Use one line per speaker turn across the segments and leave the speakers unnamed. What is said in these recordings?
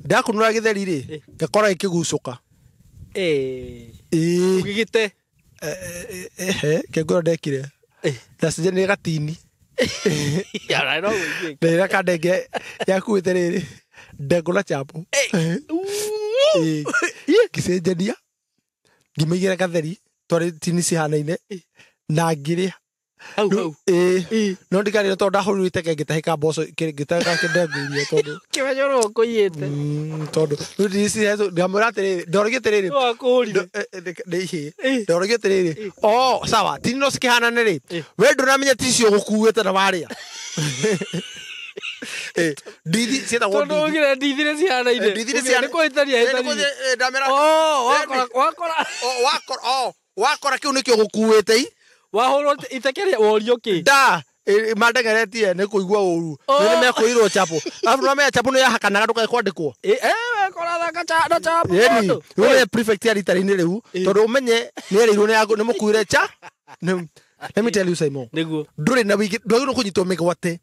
Ndakunũra gĩtheri rĩ, ngakora gĩkĩgucũka.
Eh.
Ĩĩ.
Ũgĩgĩte.
Ehe, kĩngũra ndekire. Ndacenjanirie gatini.
Yara no gũigĩka.
Ndĩra kandenge yakuĩte rĩrĩ ndengũ na chapo. Ĩĩ. Ngĩcenjania ngĩmĩigĩra gatheri twarĩ tini cihanaine na ngĩrĩa.
Hau hau.
Ĩĩ. No ndikarĩra tondũ ndahũrirwo iteke ngĩtahĩka mboco ngĩtahĩka kĩndengũ iria tondũ
Kĩmenyo no ũkũiyĩte.
Tondũ rĩu ndicihetwo ndamwĩra atĩrĩrĩ ndoragia atĩrĩrĩ
No akũhũrire.
nĩ ihĩĩ ndoragia atĩrĩrĩ o sawa tini no cikĩhanane rĩ we ndũramenya ti icio ũgũkuĩte na warĩa. Ĩ, ndithi ciĩtagwo
Tondũ
ndithi.
ugire ndithi nĩ cihanaine.
Ndithi nĩ
Ugire
cihana-
nĩ kũhĩtania
Ĩ, nĩ
hĩtanirie.
kũhĩtania, ĩ, ndamera
Oh, wakora wakora
O, wakora o, wakora kĩu nĩkĩo gũkuĩte i
wahũrwo iteke rĩa worio kĩ?
nda ĩ, mandengeretie nĩ kũigua ũru
Oh.
nĩ mekũirwo chapo arabu nĩwamenya chapo nĩ yahakanaga ndũkae kwandĩkwo.
Eh, eh, wekora thaka cha na chapo.
Ĩni,
mũndũ.
ũmenye prefect ya rita-inĩ rĩu tondũ ũmenye nĩ erĩirwo nĩ mũkuire cha. Let me tell you Simon,
Nĩguo.
ndũrĩ na wĩigĩ ndwagĩrĩirwo kũnyitwo mĩgwate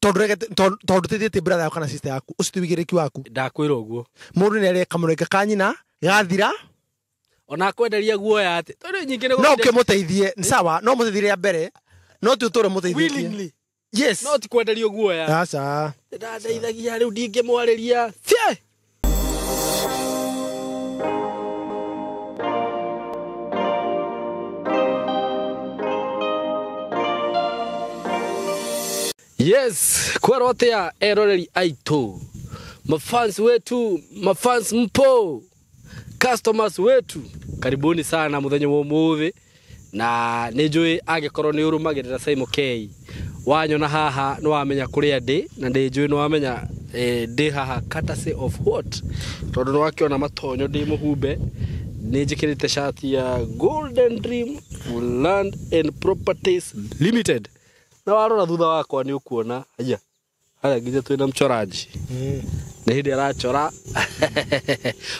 tondũ tondũ ndũteithĩtie brother yaku kana sister yaku, ũcio ti wĩigĩrĩrĩki waku.
Ndakwĩra ũguo.
Mũndũ nĩ arĩa kamũrenge ka nyina gathira
Ona kwenderia guoya atĩ. Tondũ nyingĩ nĩ
no ũkĩmũteithie nĩ sawa, no mũteithie rĩa mbere no ti ũtũre mũteithĩtie.
Willingly.
Yes.
No ti kwenderio guoya.
Aca.
Ndandeithagia rĩu ndingĩmwarĩria. Thiĩ. Yes, kwerwo atia eroreri aitũ, mafans wetu, mafans mpo, customers wetu, karibuni sana muthenya wa umuthi na nĩ njũĩ angĩkorwo nĩ ũrũmagĩrĩra Simon K wanyona haha nĩ wamenya kũrĩa ndĩ na nĩ njũĩ nĩ wamenya ndĩ haha courtesy of what tondũ nĩ wakĩona matonyo ndĩ mũhumbe nĩ njĩkĩrĩte shati ya Golden Dream Land and Properties Limited na warora thutha wakwa nĩ ũkuona haya harĩa nginya twĩna mchoraji nĩ hĩndĩ arachora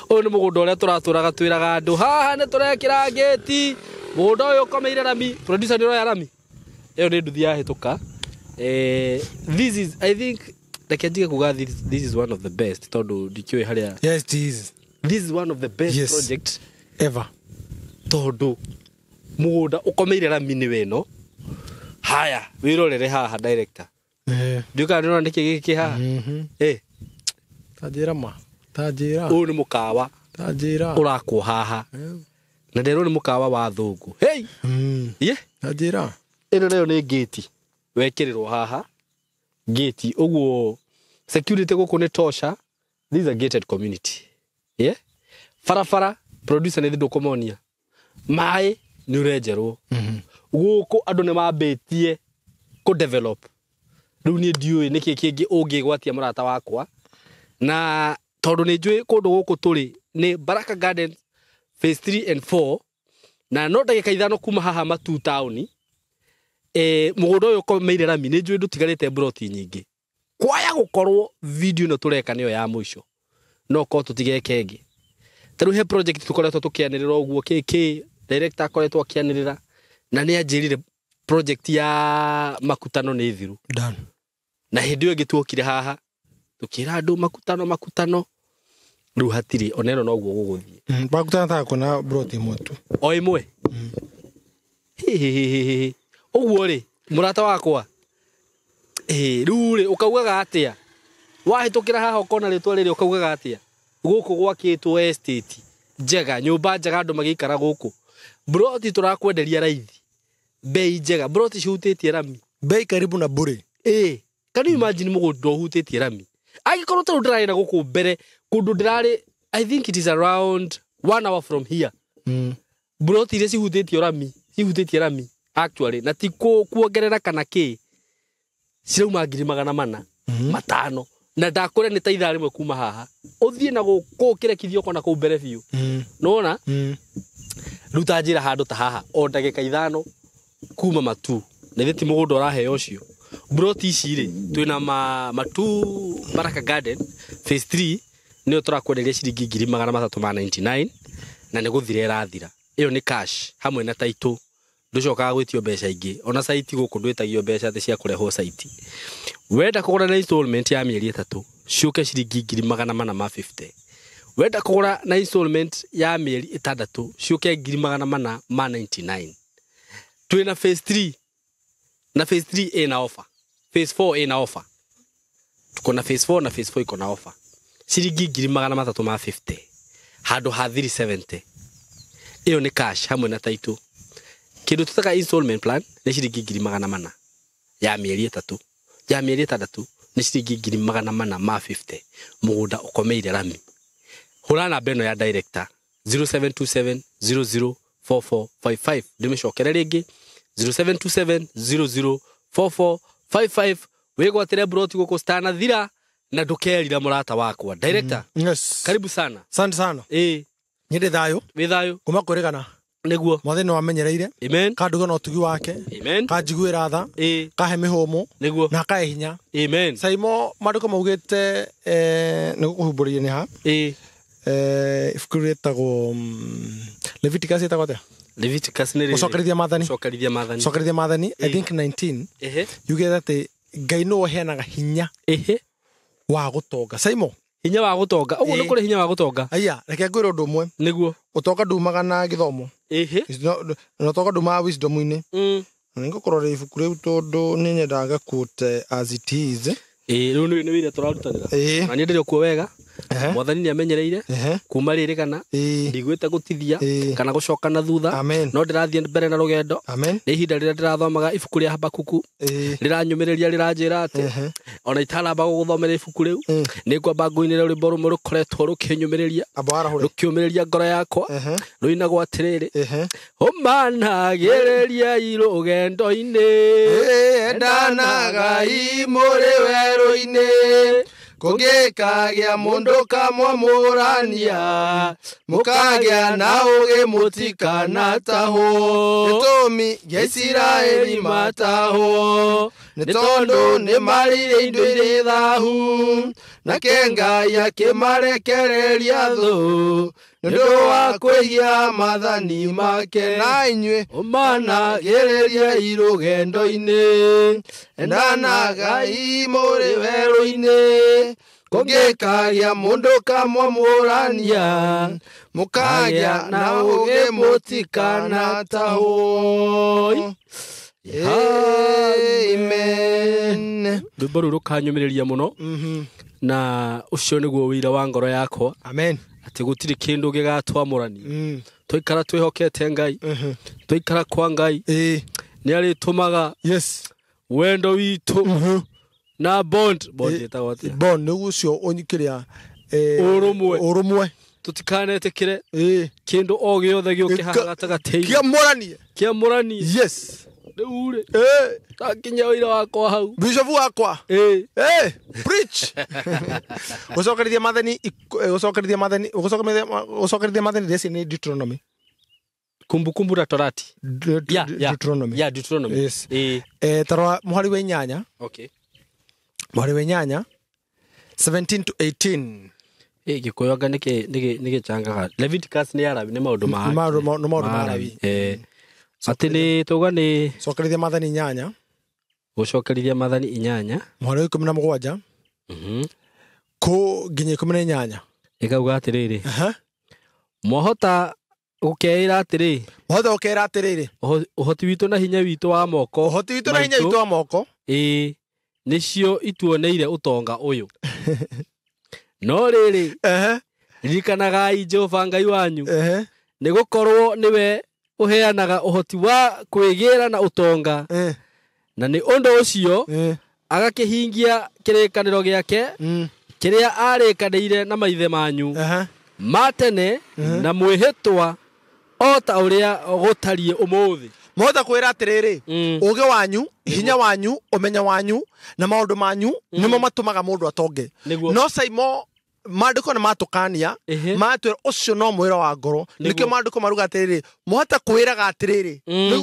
ũyũ nĩ mũgũnda ũrĩa tũratũraga twĩraga andũ haha nĩ tũrekĩra ngĩti mũgũnda ũyũ ũkomeire rami producer nĩ ũroya rami ĩyo nĩ nduthi yahĩtũka. This is I think reke njige kuga this is one of the best tondũ ndikĩũĩ harĩa
Yes, it is.
this is one of the best
Yes.
project
Ever.
tondũ mũgũnda ũkomeire rami nĩ weno haya wĩrorere haha director
Eh.
ndiũ kana nĩ ũrona nĩkĩ gĩkĩ kĩ haha. Eh,
Tanjĩra ma. Tanjĩra.
ũyũ nĩ mũkawa
Tanjĩra.
ũrakwo haha na nderwo nĩ mũkawa wa thũngũ hey ye
Tanjĩra.
ĩno nayo nĩ ngĩti wekĩrĩrwo haha ngĩti ũguo security gũkũ nĩ tosha. This is a gated community, yeah? Barabara producer nĩ ndũkũmonia maĩ nĩ ũrenjerwo gũkũ andũ nĩ mambĩtie kũ develop rĩu niĩ ndiũĩ nĩkĩ kĩngĩ ũngĩgwatia mũrata wakwa na tondũ nĩ njũĩ kũndũ gũkũ tũrĩ nĩ Baraka Gardens phase 3 and 4 na no ndagĩka 5 kuma haha Matu taũni. Mũgũnda ũyũ ũkomeire rami nĩ njũĩ ndũtigarĩte mburoti nyingĩ kwaya gũkorwo video ĩno tũreka nĩyo ya mũico no korwo tũtigeke ĩngĩ ta rĩu he project tũkoretwo tũkĩanĩrĩra ũguo kĩ director akoretwo akĩanĩrĩra na nĩ anjĩrire project ya makutano nĩ thiru.
Done.
Na hĩndĩ ĩyo ĩngĩ tuokire haha tũkĩra andũ makutano makutano rĩu hatirĩ ona ĩno noguo gũgũthiĩ.
Bakutana taka kuona broti ĩmwe tu.
O ĩmwe hihihihi ũguo rĩ mũrata wakwa rĩu rĩ ũkaugaga atĩa wahĩtũkĩra haha ũkona rĩtwa rĩrĩ ũkaugaga atĩa gũkũ gwakĩtwo estate njega nyũmba njega andũ magĩikara gũkũ broti tũrakwenderia raithi bei njega broti cihutĩtie rami.
Bei karibu na bure.
Ĩĩ can you imagine mũgũnda ũhutĩtie rami angĩkorwo ta rĩu ndĩrarĩ na gũkũ mbere kũndũ ndĩrarĩ I think it is around 1 hour from here broti iria cihutĩtio rami cihutĩtie rami actually na ti kuongerera kana kĩ cirauma 450,000 na ndakũrĩa nĩ ta ithaa rĩmwe kuma haha ũthiĩ na gũkũ kĩrekithio kona kũu mbere biũ nĩwona rĩu ta njĩra handũ ta haha o ndagĩka 5 kuma Matu na ithe ti mũgũnda ũraheo ũcio broti ici rĩ twĩna Matu Baraka Garden phase 3 nĩyo tũrakwenderia ciringi 399,000 na nĩ gũthira ĩrathira ĩyo nĩ cash hamwe na title Ndũcokaga gwĩtio mbeca ingĩ. Ona site gũkũ ndwĩtagio mbeca atĩ cia kũrehwo site. Wenda kũgũra na installment ya mĩeri 3 ciũke ciringi 450. Wenda kũgũra na installment ya mĩeri 6 ciũke 499. Twĩna phase 3 na phase 3 ĩna offer. Phase 4 ĩna offer. Tuko na phase 4 na phase 4 iko na offer. Ciringi 350 handũ ha 370. Ĩyo nĩ cash hamwe na title. Kĩndũ tũtaka installment plan nĩ ciringi 400 ya mĩeri 3. Ya mĩeri 6 nĩ ciringi 450. Mũgũnda ũkomeire rami. Hũra namba ĩno ya director 0727 004455. Ndĩmĩcokere rĩngĩ 0727 004455. Wĩgwatĩre broti gũkũ citanathira na ndũkerira mũrata wakwa. Director.
Yes.
Karibu sana.
Asante sana. Nyende thayũ.
Wĩ thayũ.
Kuma kwĩrĩgana.
Nĩguo.
Mwathani wamenyereire.
Amen.
Kanduga na ũtugi wake.
Amen.
Kanjiguĩra tha. Kahe mĩhũmũ.
Nĩguo.
Na kahe hinya.
Amen.
Saimo maandĩko maugĩte nĩ gũkũhumbũria nĩ ha. Ibuku rĩtagwo Leviticus ĩtagwo atĩa?
Leviticus nĩ rĩrĩ.
Gũcokerithia maathani.
Gũcokerithia maathani.
Gũcokerithia maathani. I think 19. Yugĩte atĩ Ngai nĩwe ũheanaga hinya. Wa gũtonga. Saimo.
Hinya wa gũtonga. Ũguo nĩ kũrĩ hinya wa gũtonga.
Aya, reke ngwĩre ũndũ ũmwe.
Nĩguo.
Ũtonga ndumaga na gĩthomo. Na ũtonga ndumaga wisdom-inĩ. Na nĩngũkũrora ibuku rĩu tondũ nĩ nyendaga quote as it is.
Rĩu nĩ wĩra tũrarutanĩra. Na niĩ ndĩrĩ okuo wega. Mwathani nĩ amenyereire kuma rĩrĩ kana ndigwĩte gũtithia kana gũcoka na thutha. No ndĩrathiĩ mbere na rũgendo. Nĩ ihinda rĩrĩa ndĩrathomaga ibuku rĩa Habakuku rĩranyũmĩrĩria rĩranjĩra atĩ ona itanamba gũgũthomera ibuku rĩu nĩ ngwamba ngũinĩre rwĩmbo rũmwe rũkoretwo rũkĩnyũmĩrĩria rũkĩũmĩrĩria ngoro yakwa rũinagwo atĩrĩrĩ ũmanagĩrĩriai rũgendo-inĩ
endanagai mũrĩ werũ-inĩ kũngĩkagĩa mũndũ kamwamũrania mũkagĩa na ũgĩ mũtikanatahwo gĩtũmi gĩa Isiraeli matahwo nĩ tondũ nĩmarĩire indo irĩ thahu nake Ngai akĩmarekereria thũ nĩ ũndũ wa kwĩhia maathani make na inyuĩ ũmanagĩrĩriai rũgendo-inĩ endanagai mũrĩ werũ-inĩ kũngĩkagĩa mũndũ kamwamũrania mũkagĩa na ũgĩ mũtikanatahwo. Amen.
Rwĩmbo rũu rũkanyũmĩrĩria mũno na ũcio nĩguo ũira wa ngoro yakwa.
Amen.
Atĩ gũtirĩ kĩndũ gĩgatwamũrania. Twaikara twĩhokete Ngai. Twaikara kwa Ngai. Nĩ arĩtũmaga wendo witũ na bond. Bond ĩtagwo atĩa?
Bond nĩguo ũcio ũkĩrĩa
ũrũmwe.
Ũrũmwe.
Tũtikanetĩkĩre kĩndũ o gĩothe gĩũke haha gatagatĩ-inĩ.
Kĩamũranie.
Kĩamũranie.
Yes.
Rĩu rĩ ndakinya ũira wakwa hau.
Bishop wakwa. Preach. Gũcokerithia maathani, gũcokerithia maathani, gũcokerithia maathani rĩci nĩ Deuteronomy.
Kumbukumbu la Torati.
Deuteronomy.
Yeah, Deuteronomy.
Yes. Tarora mũhari wa 8.
Okay.
Mũhari wa 8 17 to 18.
Gĩkũyũ anga nĩ gĩchangaga. Leviticus nĩ Arabi nĩ maũndũ ma
maũndũ ma Arabi.
Atĩ nĩ tauga nĩ
cokerithia maathani 8.
Gũcokerithia maathani 8.
Mũhari wa 17. Kũ nginya 18.
Ĩkauga atĩrĩrĩ. Mwahota gũkeĩra atĩrĩ.
Mwahota gũkeĩra atĩrĩrĩ.
Ũhoti witũ na hinya witũ wa moko.
Ũhoti witũ na hinya witũ wa moko.
Nĩcio ituoneire ũtonga ũyũ. No rĩrĩ. Ririkanagai Jehova Ngai wanyu. Nĩgũkorwo nĩwe ũheanaga ũhoti wa kwĩgĩra na ũtonga. Na nĩ ũndũ ũcio agakĩhingia kĩrĩkanĩro gĩake kĩrĩa arĩkanĩire na maithe manyu ma tene na mwĩhĩtwa o ta ũrĩa gũtariĩ ũmũthĩ.
Mwahota kwĩra atĩrĩrĩ, ũgĩ wanyu, hinya wanyu, ũmenyo wanyu na maũndũ manyu nĩmo matũmaga mũndũ atonge. No Saimo Maandĩko nĩ matũkania matwĩra ũcio no mwĩra wa ngoro nĩkĩo maandĩko maruga atĩrĩrĩ mwahota kwĩraga atĩrĩrĩ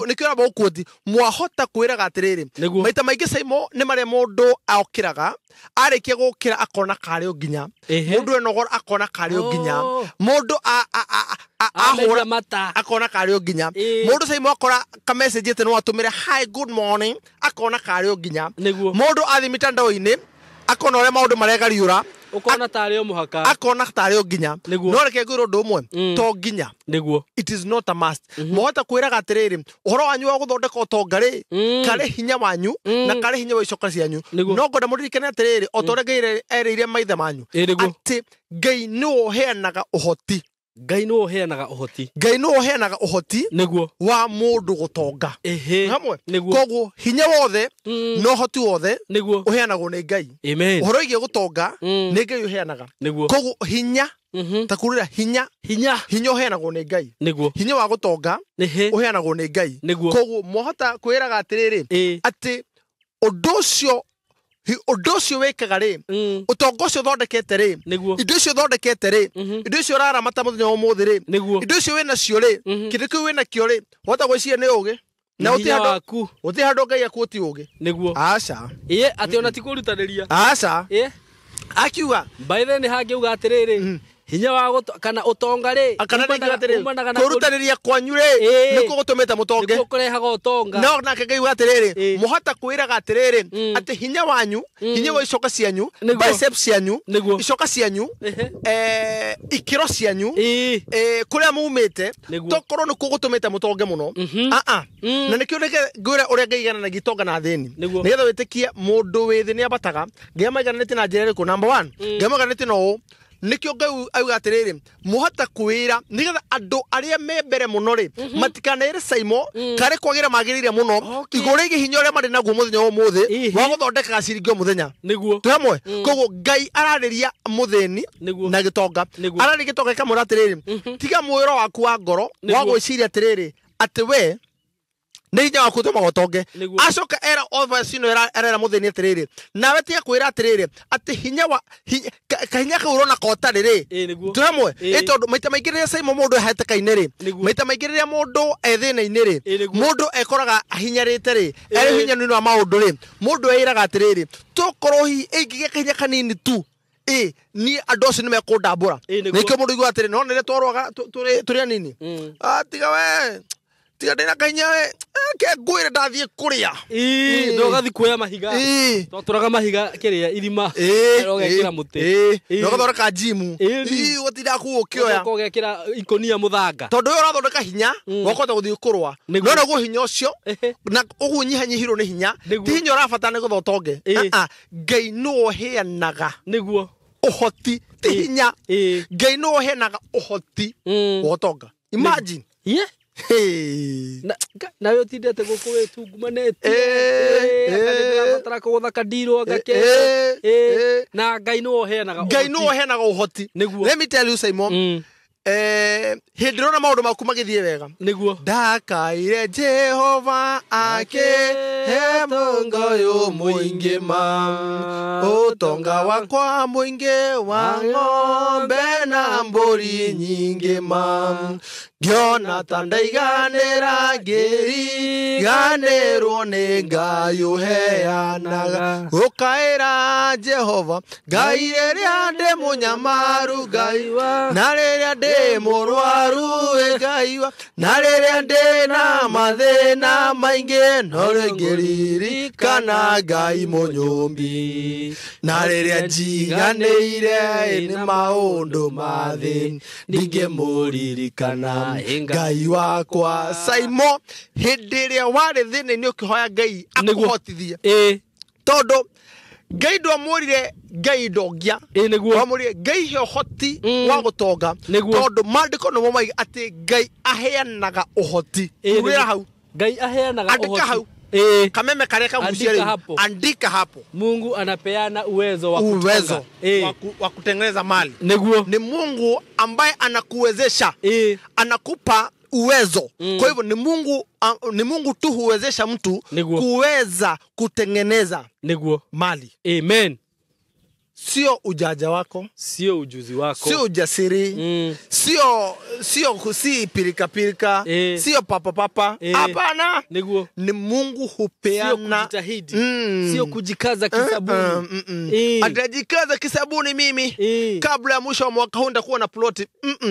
nĩkĩo ramba gũkuoti mwahota kwĩraga atĩrĩrĩ maita maingĩ Saimo nĩ marĩa mũndũ okĩraga arĩkia gũkĩra akona karĩ o nginya mũndũ enogora akona karĩ o nginya mũndũ ahũra
mata
akona karĩ o nginya mũndũ Saimo akora ka message atĩ no atũmĩre hi good morning akona karĩ o nginya mũndũ athiĩ mitandao-inĩ akona ũrĩa maũndũ maregariũra
ukona tarĩ o mũhaka
akona tarĩ o nginya no reke ngwĩre ũndũ ũmwe to nginya
nĩguo
it is not a must mwahota kwĩraga atĩrĩrĩ ũhoro wanyu wa gũthondeka ũtonga rĩ karĩ hinya wanyu na karĩ hinya wa icoka cianyu no ngwenda mũririkane atĩrĩrĩ o ta ũrĩa Ngai erĩire maithe manyu atĩ Ngai nĩwe ũheanaga ũhoti
Ngai nĩwe ũheanaga ũhoti
Ngai nĩwe ũheanaga ũhoti
nĩguo
wa mũndũ gũtonga hamwe koguo hinya wothe na ũhoti wothe
nĩguo
ũheanagwo nĩ Ngai
amen
ũhoro wĩgiĩ gũtonga nĩ Ngai ũheanaga
nĩguo
koguo hinya ta kurĩra hinya
hinya
hinya ũheanagwo nĩ Ngai
nĩguo
hinya wa gũtonga ũheanagwo nĩ Ngai
nĩguo
koguo mwahota kwĩraga atĩrĩrĩ atĩ ũndũ ũcio wĩkaga rĩ ũtonga ũcio ũthondekete rĩ indo icio ũthondekete rĩ indo icio ũraramata mũthenya wa ũmũthĩ rĩ indo icio wĩnacio rĩ kĩndũ kĩu wĩnakĩo rĩ wahota gwĩciria nĩ ũgĩ na gũtirĩ handũ Ngai akuũti ũgĩ
nĩguo
aca
ĩĩ atĩ ona ti kũrutanĩria
aca
ĩĩ
akiuga
by the nĩ hangĩuga atĩrĩrĩ hinya wa kana ũtonga rĩ
kana kũrutanĩria kwanyu rĩ nĩkuo gũtũmĩte mũtonge
nĩkuo kũrehaga ũtonga
no nake Ngai uga atĩrĩrĩ mũhota kwĩraga atĩrĩrĩ atĩ hinya wanyu hinya wa icoka cianyu biceps cianyu icoka cianyu ikĩro cianyu kũrĩa mumĩte tokorwo nĩkuo gũtũmĩte mũtonge mũno na nĩkĩo ngwĩra ũrĩa Ngai igananagia itonga na athĩni nĩgetha wĩtĩkie mũndũ wĩ thĩ nĩambataga Ngai amaigananĩtie na njĩra ĩrĩkũ number 1 Ngai amaigananĩtie na ũũ nĩkĩo Ngai auga atĩrĩrĩ mũhota kwĩra nĩgetha andũ arĩa me mbere mũno rĩ matikanere Saimo karĩ kwagĩra magĩrĩire mũno igũrũ rĩgiĩ hinya ũrĩa marĩ naguo mũthenya wa ũmũthĩ wa gũthondekaga ciringi o mũthenya
nĩguo
twĩ hamwe koguo Ngai ararĩria mũthĩni na gĩtonga ararĩria gĩtonga gĩkamwĩra atĩrĩrĩ tiga mwĩro waku wa ngoro wa gwĩciria atĩrĩrĩ atĩ we nĩ hinya waku ũtũmaga ũtonge acoka era ovacino erera mũthĩni atĩrĩrĩ nawe tiga kwĩra atĩrĩrĩ atĩ hinya wa kahinya kau ũrona kotarĩ rĩ twĩ hamwe ĩ tondũ maita maingĩ rĩrĩa Saimo mũndũ ehatĩka-inĩ rĩ maita maingĩ rĩrĩa mũndũ e thĩna-inĩ rĩ mũndũ ekoraga ahinyarĩte rĩ arĩ hinya-inĩ wa maũndũ rĩ mũndũ eĩraga atĩrĩrĩ tokorwo hihi ĩngĩgĩa kahinya kanini tu ĩ niĩ andũ acio nĩ mekũndambũra nĩkĩo mũndũ aiguaga atĩrĩ no rĩrĩa twarwaga tũrĩ anini tiga we tiga ndĩna kahinya we ke ngwĩre ndathiĩ kũrĩa
ĩĩ no gathiĩ kuoya mahiga twatũraga mahiga kĩrĩa irima ũgekĩra mũtĩ
na ũgathondeka njimu ũgatinda kũu ũkĩoya
ũgekĩra ikũnia mũthanga
tondũ ũyũ ũrathondeka hinya wakũhota gũthiĩ kũrũa no naguo hinya ũcio na ũguo ũnyihanyihirwo nĩ hinya ti hinya ũrabatara nĩgetha ũtonge Ngai nĩwe ũheanaga
nĩguo
ũhoti ti hinya Ngai nĩwe ũheanaga ũhoti wa ũtonga imagine
yeah nawe ũtindĩte gũkũ wĩtungumanĩtie ndĩrabatara kũgũtha kandirwo ngake na Ngai nĩwe ũheanaga
Ngai nĩwe ũheanaga ũhoti
nĩguo
let me tell you Simon hĩndĩ ĩrĩa maũndũ maku magĩthiĩ wega
nĩguo
ndakaire Jehova akĩhe mũngoyũ mũingĩ ma ũtonga wakwa mũingĩ wa ng'ombe na mbũri nyingĩ ma ngĩona ta ndaiganĩra ngĩriganĩrwo nĩ Ngai ũheanaga gũkaĩra Jehova Ngai rĩrĩa ndĩ mũnyamaru Ngai na rĩrĩa ndĩ mũrwaru Ngai na rĩrĩa ndĩ na mathĩna maingĩ no rĩngĩririkana Ngai mũnyũmbi na rĩrĩa njiganĩire nĩ maũndũ ma thĩ ndingĩmũririkana Ngai wakwa Saimo hĩndĩ ĩrĩa warĩ thĩna-inĩ ũkĩhoya Ngai akũhotithie tondũ Ngai ndwamwĩrire Ngai ndongia wamwĩrire Ngai he ũhoti wa gũtonga tondũ maandĩko nĩmo maiga atĩ Ngai aheanaga ũhoti rĩra hau
Ngai aheanaga ũhoti
andĩka hau kameme karĩa kagucia rĩu andika hapo
Mungu anapeana uwezo wa
uwezo wa kutengeneza mali
nĩguo
ni Mungu ambaye anakuwezesha anakupa uwezo kwa hivyo ni Mungu tu huwezesha mtu kuweza kutengeneza
nĩguo
mali
amen
Sio ujanja wako,
Sio ujuzi wako.
sio ujasiri, sio si pilika pilika, sio papa papa. Hapana.
Niguo.
Ni Mungu hupeana.
Sio kujitahidi. Sio kujikaza kisabuni.
Atajikaza kisabuni mimi. Kabla ya mwisho wa mwaka huu nitakuwa na ploti.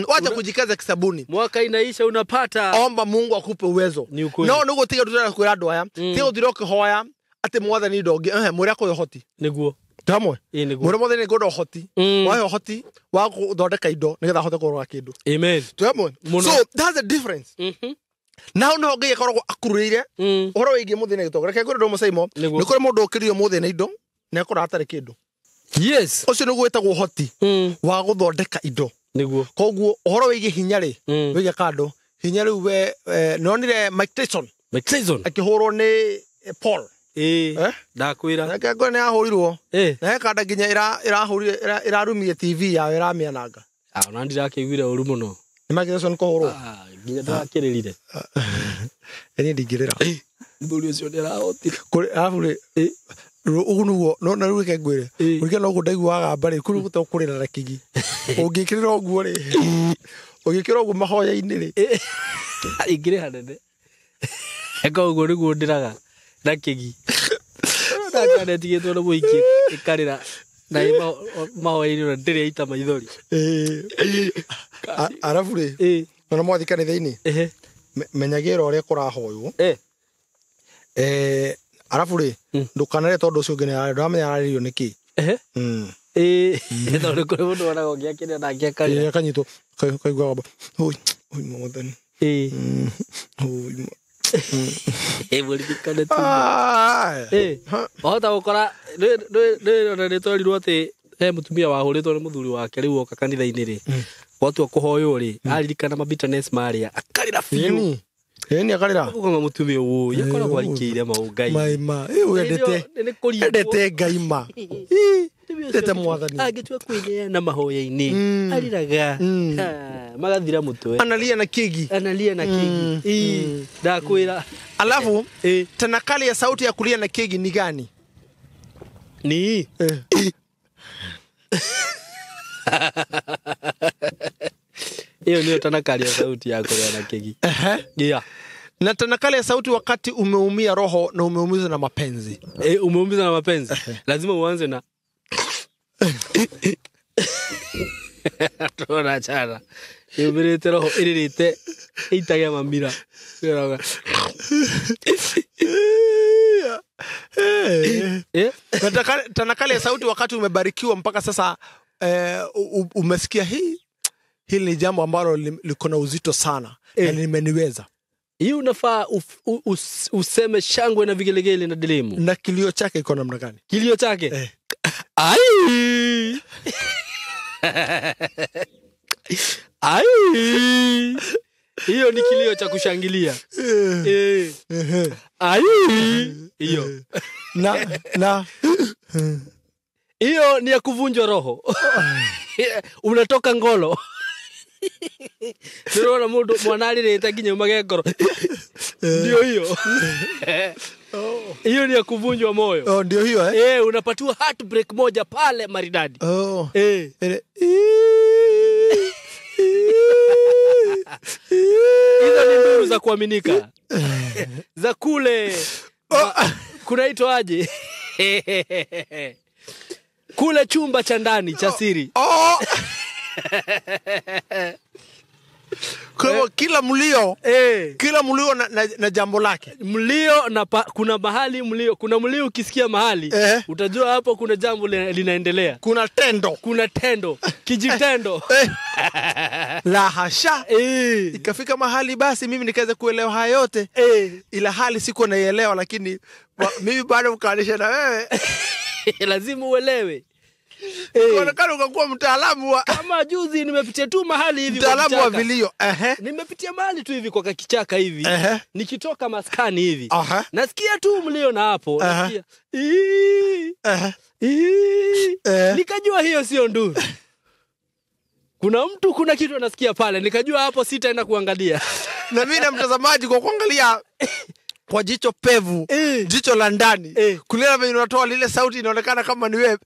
Wacha kujikaza kisabuni.
Mwaka inaisha unapata.
Omba Mungu akupe uwezo. No nugo tiga tutara kwira andu aya. Tiga uthire ukihoya ati mwathani ndongi mwire akũhe ũhoti.
Niguo.
Tamwe.
Niguo.
Mwire mwathani ngwenda ũhoti. Wahe ũhoti wa gũthondeka indo nigetha ahote kũgũra kĩndũ.
Amen.
Tamwe. So that's the difference. Na no ngai akoragwo akururire ũhoro wĩgiĩ mũthĩ na gĩtonga. Reke ngwĩre ũndũ ũmwe Saimo. Nĩ kũrĩ mũndũ ũkĩrire ũmũthĩ na indo na akora atarĩ kĩndũ.
Yes.
Ũcio nĩguo wĩtagwo ũhoti wa gũthondeka indo.
Niguo.
Koguo ũhoro wĩgiĩ hinya rĩ, wĩgiĩ kando hinya rĩu we nonire Mike Tyson.
Mike Tyson
akĩhũrwo nĩ Paul.
Ndakwĩra.
Reke ngwĩre nĩ ahũrirwo. Na he kanda nginya ĩrahũrire ĩrarumire TV yao ĩramĩananga.
Ona ndirakĩiguire ũru mũno.
Nĩ Mike Tyson kũhũrwo.
Nginya ndakĩrĩrire.
Niĩ ndingĩrĩra.
Mũthuri ũcio nĩarahotire.
Arabu rĩ, ũguo nĩguo no na rĩu reke ngwĩre. Ũrĩa no ũguo ndaiguaga mbarĩ kũu gũtekũrĩra na kĩgi. Ũngĩkĩrĩra ũguo rĩ, ũngĩkĩra ũguo mahoya-inĩ rĩ.
Ingĩrĩ hanene. Eka ũguo nĩguo ndĩraga na kĩgi. Ndanetigĩtwo nĩ mũingĩ ĩkarĩra na mahoya-inĩ ona ndĩrĩ yaita maithori.
Arabu rĩ, ona mwathi kanitha-inĩ, menyagĩrĩra ũrĩa kũrahoywo. Arabu rĩ, ndũkanarĩre tondũ ũcio ũngĩ ndũramenya ararĩrio nĩkĩ.
Tondũ kũrĩ mũndũ wonaga ũngĩ akĩrĩra nake akarĩra.
Akanyitwo kaiguaga oi oi mwathani.
Mũririkane tu. Wahota gũkora ona nĩ twerirwo atĩ he mũtumia wahũrĩtwo nĩ mũthuri wake rĩu oka kanitha-inĩ rĩ, gwatua kũhoywo rĩ, aririkana ma bitterness marĩa akarĩra biũ.
Ĩni akarĩra.
Ũkauga mũtumia ũyũ akoragwo arikĩire maũ Ngai.
Mai ma, wendete. Endete Ngai ma. Endete mwathani.
Angĩtua kwĩneana mahoya-inĩ, arĩraga. Magathira mũtwe.
Analia na kĩgi.
Analia na kĩgi. Ndakwĩra.
Alafu tanakali ya sauti ya kulia na kĩgi ni gani?
Ni Hiyo ndio tanakali ya sauti ya kulia na kĩgi. Yeah.
Na tanakali ya sauti wakati umeumia roho na umeumizwa na mapenzi.
Umeumizwa na mapenzi. Lazima uanze na Tona chana. Yumirite roho iririte itage mamira.
Tanakali ya sauti wakati umebarikiwa mpaka sasa umesikia hii. Hili ni jambo ambalo liko na uzito sana na limeniweza.
Hii unafaa useme shangwe na vigelegele na delimu.
Na kilio chake iko namna gani?
Kilio chake? Ai! Ai! Hiyo ni kilio cha kushangilia. Ai! Hiyo.
Na
hiyo ni ya kuvunjwa roho. Unatoka ngolo. Ndirona mundu mwana aririte nginya umage ngoro. Ndio hiyo. Hiyo ni ya kuvunjwa moyo.
Oh, ndio hiyo eh.
Unapatiwa heartbreak moja pale maridadi.
Oh.
Hizo ni nduru za kuaminika. Za kule kunaitwa aje? Kule chumba cha ndani cha siri.
Oh. Kwa kila mlio, kila mlio na jambo lake.
Mlio na kuna mahali mlio, kuna mlio ukisikia mahali, utajua hapo kuna jambo linaendelea.
Kuna tendo.
Kuna tendo, kijitendo.
La hasha. Ikafika mahali basi mimi nikaweza kuelewa haya yote. Ila hali sikuwa naielewa, lakini mimi bado mkaanisha na wewe.
Lazima uelewe.
Unaonekana ukakuwa mtaalamu wa
kama juzi nimepitia tu mahali hivi kwa
mtaalamu wa vilio.
Nimepitia mahali tu hivi kwa kichaka hivi. Nikitoka maskani hivi. Nasikia tu mlio na hapo. Nasikia. Nikajua hiyo sio nduru. Kuna mtu kuna kitu anasikia pale. Nikajua hapo sitaenda kuangalia.
Na mimi na mtazamaji kwa kuangalia kwa jicho pevu, jicho la ndani. Kulea venye unatoa lile sauti inaonekana kama ni wewe.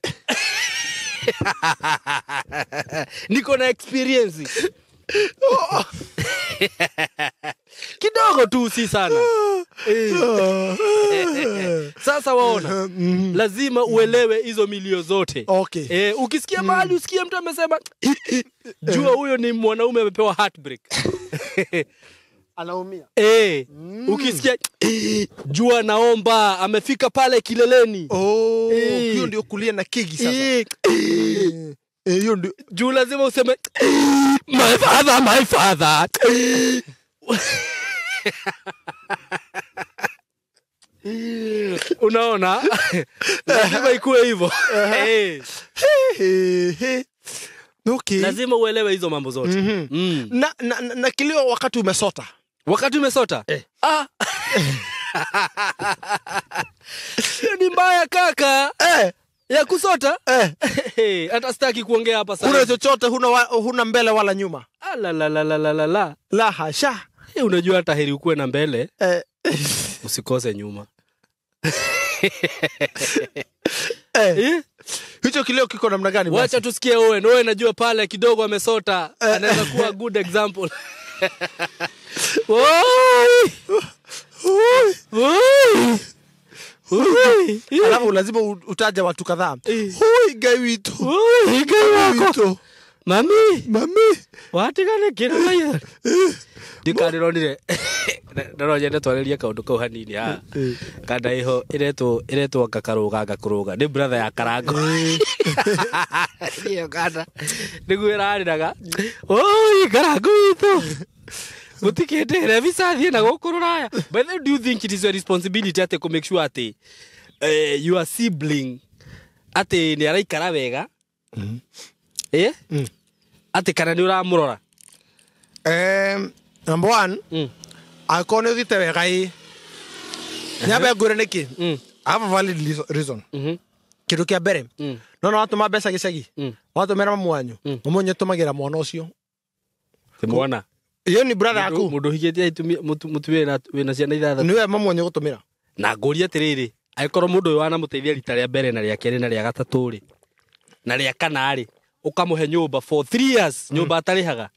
Niko na experience kidogo tu, si sana. Sasa waona, lazima uelewe hizo milio zote.
Okay.
Ukisikia mahali usikie mtu amesema, jua huyo ni mwanaume amepewa heartbreak.
Anaumia.
Ukisikia jua naomba amefika pale kileleni.
Oh, hiyo ndio kulia na kigi sasa. Hiyo ndio
juu lazima useme my father, my father. Unaona? Lazima ikuwe hivyo.
Okay.
Lazima uelewe hizo mambo zote.
Na kilio wakati umesota.
Wakati umesota? Ah. Hiyo ni mbaya kaka. Ya kusota? Hata sitaki kuongea hapa sasa.
Huna chochote, huna mbele wala nyuma.
La la la la la la.
La hasha.
Unajua hata heri ukuwe na mbele. Usikose nyuma.
Hicho kilio kiko namna gani basi?
Wacha tusikie Owen. Owen najua pale kidogo amesota. Anaweza kuwa good example. Oi! Oi! Oi!
Alafu lazima utaje watu kadhaa. Hoi Ngai witu.
Oi Ngai wako. Mami.
Mami.
Watigane kira maitho. Ndikanironire. No nyende twarĩrie kaũndũ kau hanini haha. Kanda iho iretwo ngakaruga ngakũrũga. Nĩ brother ya Karango. Iyo kanda. Nĩguo ĩrarĩraga. Oi Karango witũ. Gutikĩndĩre visa thiĩ na gũkũ rũraya. By the way, do you think it is your responsibility atĩ kũ make sure atĩ your sibling atĩ nĩ araikara wega? Atĩ kana nĩ ũramũrora?
Number one, angĩkorwo nĩ ũthiĩte wega ĩ, nyambe ngwĩre nĩkĩ. I have a valid reason. Kĩndũ kĩa mbere, no watũma mbeca gĩcagi, watũmĩra mamu wanyu, mamu wanyu atũmagĩra mwana ũcio.
Ti mwana.
Iyo ni brother yaku.
Mũndũ ũhikĩtie mũtumia wĩna ciana ithathatũ.
Nĩwe mamu wanyu gũtũmĩra.
Na ngũrie atĩrĩrĩ, angĩkorwo mũndũ ũyũ wanamũteithia rita rĩa mbere na rĩa kerĩ na rĩa gatatũ rĩ, na rĩa kana rĩ, ũkamũhe nyũmba for 3 years, nyũmba atarĩhaga.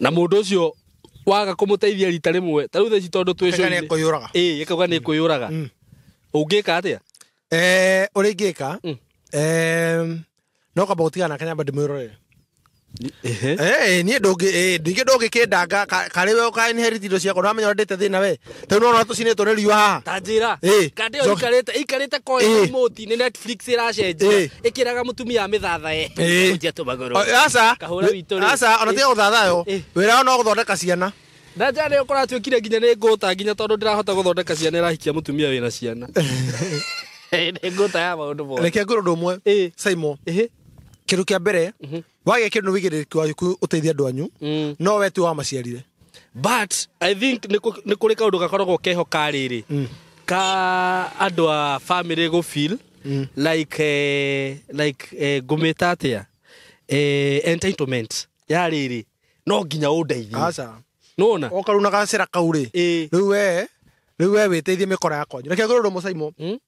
Na mũndũ ũcio waga kũmũteithia rita rĩmwe, ta rĩu thaa ici tondũ twĩ cũinĩ. Ĩkauga nĩ ĩkwĩyũraga. Ũngĩka atĩa?
Ũrĩa ingĩka, no kwamba gũtigana nake nyamba ndĩmwĩrorere. Niĩ ndũngĩ ndũngĩkĩndanga karĩ we ũka inherit indo ciakwa, nĩwamenya ũrĩa ndĩte thĩna we. Ta rĩu nĩwona tũcinĩtwo nĩ riũa haha.
Ta njĩra. Kanda ĩyo ĩikarĩte kwa remote nĩ Netflix ĩracenjia. Ĩkĩraga mũtumia amĩthathae. Kũnjia tũmagũrũ.
Aca.
Kahũra witũ rĩ.
Aca, ona tiga gũthathayo. Wĩra wao no gũthondeka ciana.
Na njana ĩyo kũratuĩkire nginya nĩ ngũta nginya tondũ ndĩrahota gũthondeka ciana ĩrahikia mũtumia wĩna ciana. Nĩ ngũta ya maũndũ mothe.
Reke ngwĩre ũndũ ũmwe. Simon. Kĩndũ kĩa mbere, wagĩa kĩndũ wĩigĩrĩrĩki waku ũteithie andũ anyu, no we tu wamaciarire.
But I think nĩ kũrĩ kaũndũ gakoragwo keho ka rĩrĩ, ka andũ a family go feel like ngũmĩta atĩa, entitlement ya rĩrĩ no nginya ũndeithie.
Aca.
Nĩwona?
Oka rĩu na gacĩra kau rĩ, rĩu we wĩteithie mĩkora ya kwanyu. Reke ngwĩre ũndũ ũmwe Simon.